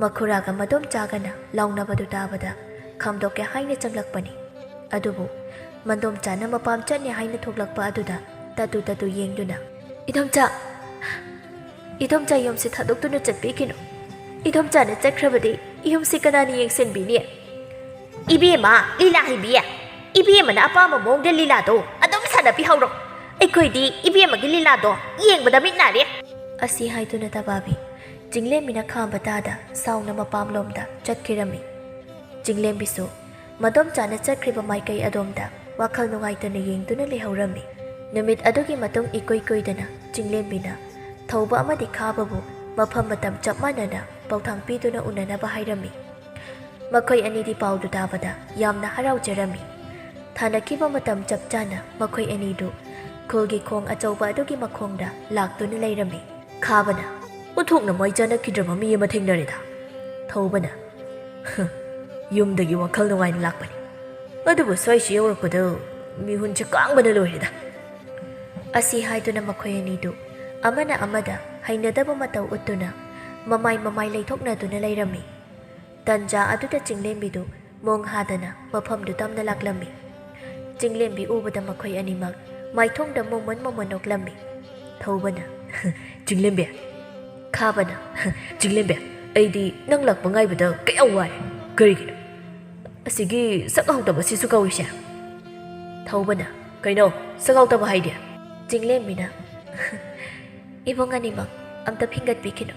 ꯃꯈꯨꯔꯥꯒ ꯃꯗꯣꯝꯆꯥꯒꯅ ꯂꯥꯎꯅꯕꯗꯨ ꯇꯥꯕꯗ ꯈꯥꯝꯗꯣꯛꯀꯦ ꯍꯥꯏꯅ ꯆꯪꯂꯛꯄꯅꯤ꯫ ꯑꯗꯨꯕꯨ ꯃꯗꯣꯝꯆꯥꯅ ꯃꯄꯥꯝ ꯆꯠꯅꯤ ꯍꯥꯏꯅ ꯊꯣꯛꯂꯛꯄ ꯑꯗꯨꯗ ꯇꯠꯇꯨ ꯇꯠꯇꯨ ꯌꯦꯡꯗꯨꯅ, "ꯏꯗꯣꯝꯆꯥ, ꯏꯗꯣꯝꯆꯥ ꯌꯨꯝꯁꯤ ꯊꯥꯗꯣꯛꯇꯨꯅ ꯆꯠꯄꯤꯈꯤꯅꯨ꯫ ꯏꯗꯣꯝꯆꯥꯅ ꯆꯠꯈ꯭ꯔꯕꯗꯤ ꯌꯨꯝꯁꯤ ꯀꯅꯥꯅ ꯌꯦꯡꯁꯤꯟꯕꯤꯅꯤ?" "ꯏꯕꯦꯝꯃ, ꯂꯤꯂꯥ ꯍꯩꯕꯤ, ꯏꯕꯦꯝꯃꯅ ꯑꯄꯥꯝꯕ ꯃꯑꯣꯡꯗ ꯂꯤꯂꯥꯗꯣ ꯑꯗꯨꯝ ꯁꯥꯟꯅꯕꯤꯍꯧꯔꯣ꯫ ꯑꯩꯈꯣꯏꯗꯤ ꯏꯕꯦꯝꯃꯒꯤ ꯂꯤꯂꯥꯗꯣ ꯌꯦꯡꯕꯗ ꯃꯤꯠ ꯅꯥꯔꯦ꯫ ꯑꯁꯤ ꯍꯥꯏꯗꯨꯅ ꯇꯕꯥꯕꯤ ꯆꯤꯡꯂꯦꯝꯕꯤꯅ ꯈꯥꯝꯕ ꯇꯥꯗ ꯁꯥꯎꯅ ꯃꯄꯥꯝꯂꯣꯝꯗ ꯆꯠꯈꯤꯔꯝꯃꯤ꯫ ꯆꯤꯡꯂꯦꯝꯕꯤꯁꯨ ꯃꯗꯣꯝꯆꯥꯅ ꯆꯠꯈ꯭ꯔꯤꯕ ꯃꯥꯏꯀꯩ ꯑꯗꯣꯝꯗ ꯋꯥꯈꯜ ꯅꯨꯡꯉꯥꯏꯇꯅ ꯌꯦꯡꯗꯨꯅ ꯂꯩꯍꯧꯔꯝꯃꯤ꯫ ꯅꯨꯃꯤꯠ ꯑꯗꯨꯒꯤ ꯃꯇꯨꯡ ꯏꯀꯨꯏ ꯀꯨꯏꯗꯅ ꯆꯤꯡꯂꯦꯝꯕꯤꯅ ꯊꯧꯕ ꯑꯃꯗꯤ ꯈꯥꯕꯕꯨ ꯃꯐꯝ ꯃꯇꯝ ꯆꯞ ꯃꯥꯟꯅꯅ ꯄꯥꯎꯊꯥꯡ ꯄꯤꯗꯨꯅ ꯎꯅꯅꯕ ꯍꯥꯏꯔꯝꯃꯤ꯫ ꯃꯈꯣꯏ ꯑꯅꯤꯗꯤ ꯄꯥꯎꯗꯨ ꯇꯥꯕꯗ ꯌꯥꯝꯅ ꯍꯔꯥꯎꯖꯔꯝꯃꯤ꯫ ꯊꯥꯅꯈꯤꯕ ꯃꯇꯝ ꯆꯞ ꯆꯥꯅ ꯃꯈꯣꯏ ꯑꯅꯤꯗꯨ ꯈꯨꯜꯒꯤ ꯈꯣꯡ ꯑꯆꯧꯕ ꯑꯗꯨꯒꯤ ꯃꯈꯣꯡꯗ ꯂꯥꯛꯇꯨꯅ ꯂꯩꯔꯝꯃꯤ꯫ ꯈꯥꯕꯅ, "ꯑꯣꯟꯊꯣꯛꯅ ꯃꯥꯏ ꯆꯥꯅꯈꯤꯗ꯭ꯔꯕ ꯃꯤ ꯑꯃ ꯊꯦꯡꯅꯔꯦꯗ꯫" ꯊꯧꯕꯅ, "ꯍ, ꯌꯨꯝꯗꯒꯤ ꯋꯥꯈꯜ ꯅꯨꯡꯉꯥꯏꯅ ꯂꯥꯛꯄꯅꯤ, ꯑꯗꯨꯕꯨ ꯁ꯭ꯋꯥꯏꯁꯤ ꯌꯧꯔꯛꯄꯗ ꯃꯤꯍꯨꯟꯁꯦ ꯀꯥꯡꯕꯅ ꯂꯣꯏꯔꯦꯗ꯫" ꯑꯁꯤ ꯍꯥꯏꯗꯨꯅ ꯃꯈꯣꯏ ꯑꯅꯤꯗꯨ ꯑꯃꯅ ꯑꯃꯗ ꯍꯩꯅꯗꯕ ꯃꯇꯧ ꯎꯠꯇꯨꯅ ꯃꯃꯥꯏ ꯃꯃꯥꯏ ꯂꯩꯊꯣꯛꯅꯗꯨꯅ ꯂꯩꯔꯝꯃꯤ꯫ ꯇꯟꯖꯥ ꯑꯗꯨꯗ ꯆꯤꯡꯂꯦꯝꯕꯤꯗꯨ ꯃꯣꯡ ꯍꯥꯗꯅ ꯃꯐꯝꯗꯨ ꯇꯝꯅ ꯂꯥꯛꯂꯝꯃꯤ꯫ ꯆꯤꯡꯂꯦꯝꯕꯤ ꯎꯕꯗ ꯃꯈꯣꯏ ꯑꯅꯤꯃꯛ ꯃꯥꯏꯊꯣꯡꯗ ꯃꯣꯃꯣꯟ ꯃꯣꯃꯣꯟ ꯅꯣꯛꯂꯝꯃꯤ꯫ ꯊꯧꯕꯅ, "ꯆꯤꯡꯂꯦꯝꯕꯤ!" ꯈꯥꯕꯅ, "ꯆꯤꯡꯂꯦꯝꯕꯤ, ꯑꯩꯗꯤ ꯅꯪ ꯂꯥꯛꯄ ꯉꯥꯏꯕꯗ ꯀꯌꯥ ꯋꯥꯔꯦ꯫ ꯀꯔꯤꯒꯤꯅꯣ? ꯑꯁꯤꯒꯤ ꯁꯛ ꯍꯥꯎꯇꯕꯁꯤꯁꯨ ꯀꯧꯔꯤꯁꯦ?" ꯊꯧꯕꯅ, "ꯀꯩꯅꯣ ꯁꯛ ꯍꯥꯎꯇꯕ ꯍꯥꯏꯗꯤ?" ꯆꯤꯡꯂꯦꯝꯕꯤꯅ, "ꯏꯕꯨꯡ ꯑꯅꯤꯃꯛ ꯑꯝꯇ ꯐꯤꯡꯒꯠꯄꯤꯈꯤꯅꯨ꯫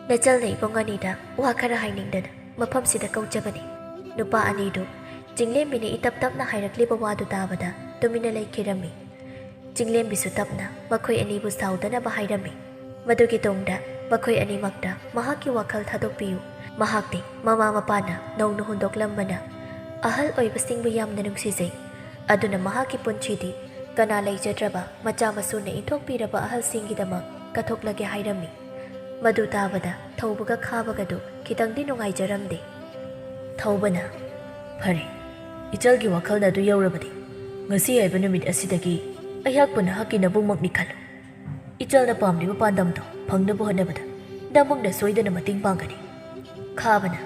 ꯅꯆꯜꯅ ꯏꯕꯨꯡ ꯑꯅꯤꯗ ꯋꯥ ꯈꯔ ꯍꯥꯏꯅꯤꯡꯗꯅ ꯃꯐꯝꯁꯤꯗ ꯀꯧꯖꯕꯅꯤ꯫" ꯅꯨꯄꯥ ꯑꯅꯤꯗꯨ ꯆꯤꯡꯂꯦꯝꯕꯤꯅ ꯏꯇꯞ ꯇꯞꯅ ꯍꯥꯏꯔꯛꯂꯤꯕ ꯋꯥꯗꯨ ꯇꯥꯕꯗ ꯇꯨꯃꯤꯟꯅ ꯂꯩꯈꯤꯔꯝꯃꯤ꯫ ꯆꯤꯡꯂꯦꯝꯕꯤꯁꯨ ꯇꯞꯅ ꯃꯈꯣꯏ ꯑꯅꯤꯕꯨ ꯁꯥꯎꯗꯅꯕ ꯍꯥꯏꯔꯝꯃꯤ꯫ ꯃꯗꯨꯒꯤ ꯇꯨꯡꯗ ꯃꯈꯣꯏ ꯑꯅꯤꯃꯛꯇ ꯃꯍꯥꯛꯀꯤ ꯋꯥꯈꯜ ꯊꯥꯗꯣꯛꯄꯤꯌꯨ꯫ ꯃꯍꯥꯛꯇꯤ ꯃꯃꯥ ꯃꯄꯥꯅ ꯅꯧꯅ ꯍꯨꯟꯗꯣꯛꯂꯝꯕꯅ ꯑꯍꯜ ꯑꯣꯏꯕꯁꯤꯡꯕꯨ ꯌꯥꯝꯅ ꯅꯨꯡꯁꯤꯖꯩ꯫ ꯑꯗꯨꯅ ꯃꯍꯥꯛꯀꯤ ꯄꯨꯟꯁꯤꯗꯤ ꯀꯅꯥ ꯂꯩꯖꯗ꯭ꯔꯕ ꯃꯆꯥ ꯃꯁꯨꯅ ꯏꯟꯊꯣꯛꯄꯤꯔꯕ ꯑꯍꯜꯁꯤꯡꯒꯤꯗꯃꯛ ꯀꯠꯊꯣꯛꯂꯒꯦ ꯍꯥꯏꯔꯝꯃꯤ꯫ ꯃꯗꯨ ꯇꯥꯕꯗ ꯊꯧꯕꯒ ꯈꯥꯕꯒꯗꯨ ꯈꯤꯇꯪꯗꯤ ꯅꯨꯡꯉꯥꯏꯖꯔꯝꯗꯦ꯫ ꯊꯧꯕꯅ, "ꯐꯔꯦ, ꯏꯆꯜꯒꯤ ꯋꯥꯈꯜꯅ ꯑꯗꯨ ꯌꯧꯔꯕꯗꯤ, ꯉꯁꯤ ꯍꯥꯏꯕ ꯅꯨꯃꯤꯠ ꯑꯁꯤꯗꯒꯤ ꯑꯩꯍꯥꯛꯄꯨ ꯅꯍꯥꯛꯀꯤ ꯅꯕꯨꯡꯃꯛꯅꯤ ꯈꯜꯂꯨ꯫ ꯏꯆꯜꯅ ꯄꯥꯝꯂꯤꯕ ꯄꯥꯟꯗꯝꯗꯣ ꯐꯪꯅꯕ ꯍꯣꯠꯅꯕꯗ ꯅꯕꯨꯡꯅ ꯁꯣꯏꯗꯅ ꯃꯇꯦꯡ ꯄꯥꯡꯒꯅꯤ꯫" ꯈꯥꯕꯅ,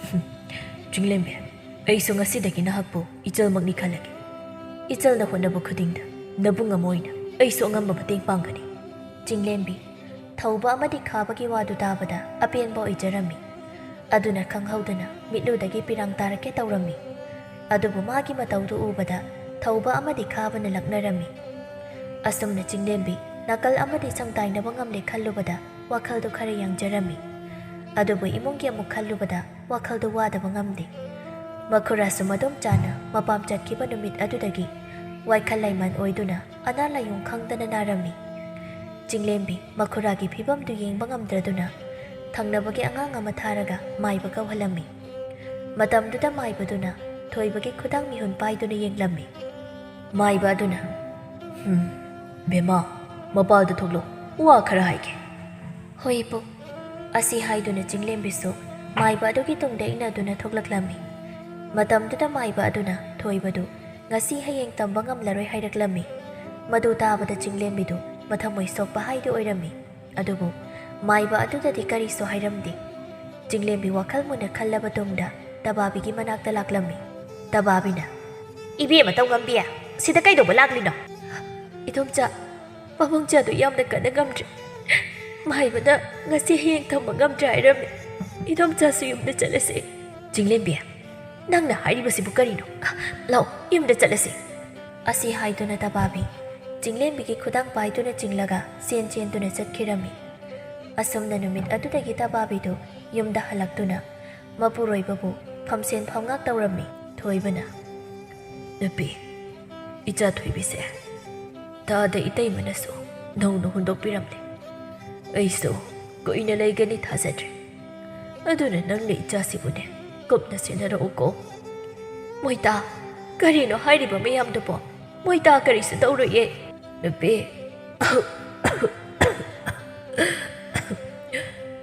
"ꯍꯨꯝ, ꯆꯤꯡꯂꯦꯝꯕꯤ, ꯑꯩꯁꯨ ꯉꯁꯤꯗꯒꯤ ꯅꯍꯥꯛꯄꯨ ꯏꯆꯜꯃꯛꯅꯤ ꯈꯜꯂꯒꯦ꯫ ꯏꯆꯜꯅ ꯍꯣꯠꯅꯕ ꯈꯨꯗꯤꯡꯗ ꯅꯕꯨꯡ ꯑꯃ ꯑꯣꯏꯅ ꯑꯩꯁꯨ ꯑꯉꯝꯕ ꯃꯇꯦꯡ ꯄꯥꯡꯒꯅꯤ꯫" ꯆꯤꯡꯂꯦꯝꯕꯤ, ꯊꯧꯕ ꯑꯃꯗꯤ ꯈꯥꯕꯒꯤ ꯋꯥꯗꯨ ꯇꯥꯕꯗ ꯑꯄꯦꯟꯕ ꯑꯣꯏꯖꯔꯝꯃꯤ꯫ ꯑꯗꯨꯅ ꯈꯪꯍꯧꯗꯅ ꯃꯤꯠꯂꯨꯗꯒꯤ ꯄꯤꯔꯥꯡ ꯇꯥꯔꯛꯀꯦ ꯇꯧꯔꯝꯃꯤ꯫ ꯑꯗꯨꯕꯨ ꯃꯥꯒꯤ ꯃꯇꯧꯗꯨ ꯎꯕꯗ ꯊꯧꯕ ꯑꯃꯗꯤ ꯈꯥꯕꯅ ꯂꯛꯅꯔꯝꯃꯤ꯫ ꯑꯁꯨꯝꯅ ꯆꯤꯡꯂꯦꯝꯕꯤ ꯅꯥꯀꯜ ꯑꯃꯗꯤ ꯁꯪꯇꯥꯏꯅꯕ ꯉꯝꯂꯦ ꯈꯜꯂꯨꯕꯗ ꯋꯥꯈꯜꯗꯨ ꯈꯔ ꯌꯥꯡꯖꯔꯝꯃꯤ꯫ ꯑꯗꯨꯕꯨ ꯏꯃꯨꯡꯒꯤ ꯑꯃꯨꯛ ꯈꯜꯂꯨꯕꯗ ꯋꯥꯈꯜꯗꯨ ꯋꯥꯗꯕ ꯉꯝꯗꯦ꯫ ꯃꯈꯨꯔꯥꯁꯨ ꯃꯗꯣꯝꯆꯥꯅ ꯃꯄꯥꯝ ꯆꯠꯈꯤꯕ ꯅꯨꯃꯤꯠ ꯑꯗꯨꯗꯒꯤ ꯋꯥꯏꯈꯜ ꯂꯩꯃꯥꯟ ꯑꯣꯏꯗꯨꯅ ꯑꯅꯥ ꯂꯥꯏꯌꯣꯡ ꯈꯪꯗꯅ ꯅꯥꯔꯝꯃꯤ꯫ ꯆꯤꯡꯂꯦꯝꯕꯤ ꯃꯈꯨꯔꯥꯒꯤ ꯐꯤꯕꯝꯗꯨ ꯌꯦꯡꯕ ꯉꯝꯗ꯭ꯔꯗꯨꯅ ꯊꯪꯅꯕꯒꯤ ꯑꯉꯥꯡ ꯑꯃ ꯊꯥꯔꯒ ꯃꯥꯏꯕ ꯀꯧꯍꯜꯂꯝꯃꯤ꯫ ꯃꯇꯝꯗꯨꯗ ꯃꯥꯏꯕꯗꯨꯅ ꯊꯣꯏꯕꯒꯤ ꯈꯨꯗꯥꯡ ꯃꯤꯍꯨꯟ ꯄꯥꯏꯗꯨꯅ ꯌꯦꯡꯂꯝꯃꯤ꯫ ꯃꯥꯏꯕ ꯑꯗꯨꯅ, "ꯍꯝ, ꯕꯦꯝꯃ, ꯃꯄꯥꯜꯗ ꯊꯣꯛꯂꯣ, ꯋꯥ ꯈꯔ ꯍꯥꯏꯒꯦ꯫" "ꯍꯣꯏ ꯏꯄꯨ꯫" ꯑꯁꯤ ꯍꯥꯏꯗꯨꯅ ꯆꯤꯡꯂꯦꯝꯕꯤꯁꯨ ꯃꯥꯏꯕ ꯑꯗꯨꯒꯤ ꯇꯨꯡꯗ ꯏꯟꯅꯗꯨꯅ ꯊꯣꯛꯂꯛꯂꯝꯃꯤ꯫ ꯃꯇꯝꯗꯨꯗ ꯃꯥꯏꯕ ꯑꯗꯨꯅ ꯊꯣꯏꯕꯗꯨ ꯉꯁꯤ ꯍꯌꯦꯡ ꯇꯝꯕ ꯉꯝꯂꯔꯣꯏ ꯍꯥꯏꯔꯛꯂꯝꯃꯤ꯫ ꯃꯗꯨ ꯇꯥꯕꯗ ꯆꯤꯡꯂꯦꯝꯕꯤꯗꯨ ꯃꯊꯃꯣꯏ ꯁꯣꯛꯄ ꯍꯥꯏꯗꯨ ꯑꯣꯏꯔꯝꯃꯤ꯫ ꯑꯗꯨꯕꯨ ꯃꯥꯏꯕ ꯑꯗꯨꯗꯗꯤ ꯀꯔꯤꯁꯨ ꯍꯥꯏꯔꯝꯗꯦ꯫ ꯆꯤꯡꯂꯦꯝꯕꯤ ꯋꯥꯈꯜ ꯃꯨꯟꯅ ꯈꯜꯂꯕ ꯇꯨꯡꯗ ꯇꯕꯥꯕꯤꯒꯤ ꯃꯅꯥꯛꯇ ꯂꯥꯛꯂꯝꯃꯤ꯫ ꯇꯕꯥꯕꯤꯅ, "ꯏꯕꯦꯝꯃ ꯇꯧꯉꯝꯕꯤ, ꯁꯤꯗ ꯀꯩꯗꯧꯕ ꯂꯥꯛꯂꯤꯅꯣ?" "ꯏꯗꯣꯝꯆꯥ, ꯄꯥꯕꯨꯡꯆꯥꯗꯨ ꯌꯥꯝꯅ ꯀꯟꯅ ꯉꯝꯗ꯭ꯔꯦ꯫ ꯃꯥꯏꯕꯅ ꯉꯁꯤ ꯍꯌꯦꯡ ꯊꯝꯕ ꯉꯝꯗ꯭ꯔꯦ ꯍꯥꯏꯔꯝꯃꯤ꯫ ꯏꯗꯣꯝꯆꯥꯁꯨ ꯌꯨꯝꯗ ꯆꯠꯂꯁꯤ꯫" "ꯆꯤꯡꯂꯦꯝꯕꯤ, ꯅꯪꯅ ꯍꯥꯏꯔꯤꯕꯁꯤꯕꯨ ꯀꯔꯤꯅꯣ? ꯂꯥꯛꯑꯣ, ꯌꯨꯝꯗ ꯆꯠꯂꯁꯤ꯫" ꯑꯁꯤ ꯍꯥꯏꯗꯨꯅ ꯇꯕꯥꯕꯤ ꯆꯤꯡꯂꯦꯝꯕꯤꯒꯤ ꯈꯨꯗꯥꯡ ꯄꯥꯏꯗꯨꯅ ꯆꯤꯡꯂꯒ ꯆꯦꯟ ꯆꯦꯟꯗꯨꯅ ꯆꯠꯈꯤꯔꯝꯃꯤ꯫ ꯑꯁꯨꯝꯅ ꯅꯨꯃꯤꯠ ꯑꯗꯨꯗꯒꯤ ꯇꯕꯥꯕꯤꯗꯨ ꯌꯨꯝꯗ ꯍꯜꯂꯛꯇꯨꯅ ꯃꯄꯨꯔꯣꯏꯕꯕꯨ ꯐꯝꯁꯦꯟ ꯐꯝꯉꯥꯛ ꯇꯧꯔꯝꯃꯤ꯫ ꯊꯣꯏꯕꯅ, "ꯅꯨꯄꯤ, ꯏꯆꯥ ꯊꯣꯏꯕꯤꯁꯦ ꯊꯥꯗ ꯏꯇꯩꯃꯅꯁꯨ ꯅꯧꯅ ꯍꯨꯟꯗꯣꯛꯄꯤꯔꯝꯂꯦ꯫ ꯑꯩꯁꯨ ꯀꯨꯏꯅ ꯂꯩꯒꯅꯤ ꯊꯥꯖꯗ꯭ꯔꯦ꯫ ꯑꯗꯨꯅ ꯅꯪꯅ ꯏꯆꯥꯁꯤꯕꯨꯅꯦ ꯀꯨꯞꯅ ꯁꯦꯟꯅꯔꯛꯎꯀꯣ꯫" "ꯃꯣꯏꯇꯥ, ꯀꯔꯤꯅꯣ ꯍꯥꯏꯔꯤꯕ ꯃꯌꯥꯝꯗꯨꯕꯣ? ꯃꯣꯏꯇꯥ ꯀꯔꯤꯁꯨ ꯇꯧꯔꯣꯏꯌꯦ꯫" "ꯅꯨꯄꯤ,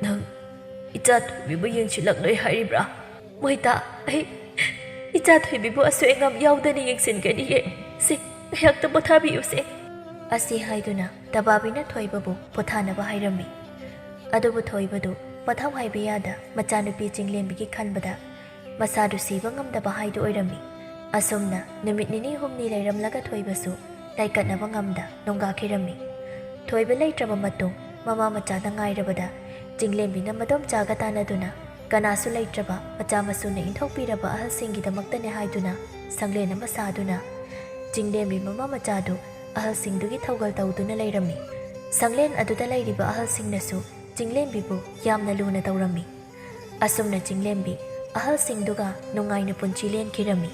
ꯅꯪ ꯏꯆꯥ ꯊꯣꯏꯕꯤꯕꯨ ꯌꯦꯡꯁꯤꯜꯂꯛꯂꯣꯏ ꯍꯥꯏꯔꯤꯕ꯭ꯔꯥ?" "ꯃꯣꯏꯇꯥ, ꯑꯩ ꯏꯆꯥ ꯊꯣꯏꯕꯤꯕꯨ ꯑꯁꯣꯏ ꯑꯉꯥꯝ ꯌꯥꯎꯗꯅ ꯌꯦꯡꯁꯤꯟꯒꯅꯤꯌꯦ꯫ ꯁꯦ, ꯉꯥꯏꯍꯥꯛꯇ ꯄꯣꯊꯥꯕꯤꯌꯨꯁꯦ꯫" ꯑꯁꯤ ꯍꯥꯏꯗꯨꯅ ꯇꯕꯥꯕꯤꯅ ꯊꯣꯏꯕꯕꯨ ꯄꯣꯊꯥꯅꯕ ꯍꯥꯏꯔꯝꯃꯤ꯫ ꯑꯗꯨꯕꯨ ꯊꯣꯏꯕꯗꯨ ꯄꯣꯊꯥꯎ ꯍꯥꯏꯕ ꯌꯥꯗ ꯃꯆꯥꯅꯨꯄꯤ ꯆꯤꯡꯂꯦꯝꯕꯤꯒꯤ ꯈꯟꯕꯗ ꯃꯁꯥꯗꯨ ꯁꯤꯕ ꯉꯝꯗꯕ ꯍꯥꯏꯗꯨ ꯑꯣꯏꯔꯝꯃꯤ꯫ ꯑꯁꯨꯝꯅ ꯅꯨꯃꯤꯠ ꯅꯤꯅꯤ ꯍꯨꯝꯅꯤ ꯂꯩꯔꯝꯂꯒ ꯊꯣꯏꯕꯁꯨ ꯂꯥꯏꯀꯠꯅꯕ ꯉꯝꯗ ꯅꯣꯡꯒꯥꯈꯤꯔꯝꯃꯤ꯫ ꯊꯣꯏꯕ ꯂꯩꯇ꯭ꯔꯕ ꯃꯇꯨꯡ ꯃꯃꯥ ꯃꯆꯥꯗ ꯉꯥꯏꯔꯕꯗ ꯆꯤꯡꯂꯦꯝꯕꯤꯅ ꯃꯗꯣꯝꯆꯥꯒ ꯇꯥꯟꯅꯗꯨꯅ ꯀꯅꯥꯁꯨ ꯂꯩꯇ꯭ꯔꯕ ꯃꯆꯥ ꯃꯁꯨꯅ ꯏꯟꯊꯣꯛꯄꯤꯔꯕ ꯑꯍꯜꯁꯤꯡꯒꯤꯗꯃꯛꯇꯅꯦ ꯍꯥꯏꯗꯨꯅ ꯁꯪꯂꯦꯟ ꯑꯃ ꯁꯥꯗꯨꯅ ꯆꯤꯡꯂꯦꯝꯕꯤ ꯃꯃꯥ ꯃꯆꯥꯗꯨ ꯑꯍꯜꯁꯤꯡꯗꯨꯒꯤ ꯊꯧꯒꯜ ꯇꯧꯗꯨꯅ ꯂꯩꯔꯝꯃꯤ꯫ ꯁꯪꯂꯦꯟ ꯑꯗꯨꯗ ꯂꯩꯔꯤꯕ ꯑꯍꯜꯁꯤꯡꯅꯁꯨ ꯆꯤꯡꯂꯦꯝꯕꯤꯕꯨ ꯌꯥꯝꯅ ꯂꯨꯅ ꯇꯧꯔꯝꯃꯤ꯫ ꯑꯁꯨꯝꯅ ꯆꯤꯡꯂꯦꯝꯕꯤ ꯑꯍꯜꯁꯤꯡꯗꯨꯒ ꯅꯨꯡꯉꯥꯏꯅ ꯄꯨꯟꯁꯤ ꯂꯦꯟꯈꯤꯔꯝꯃꯤ꯫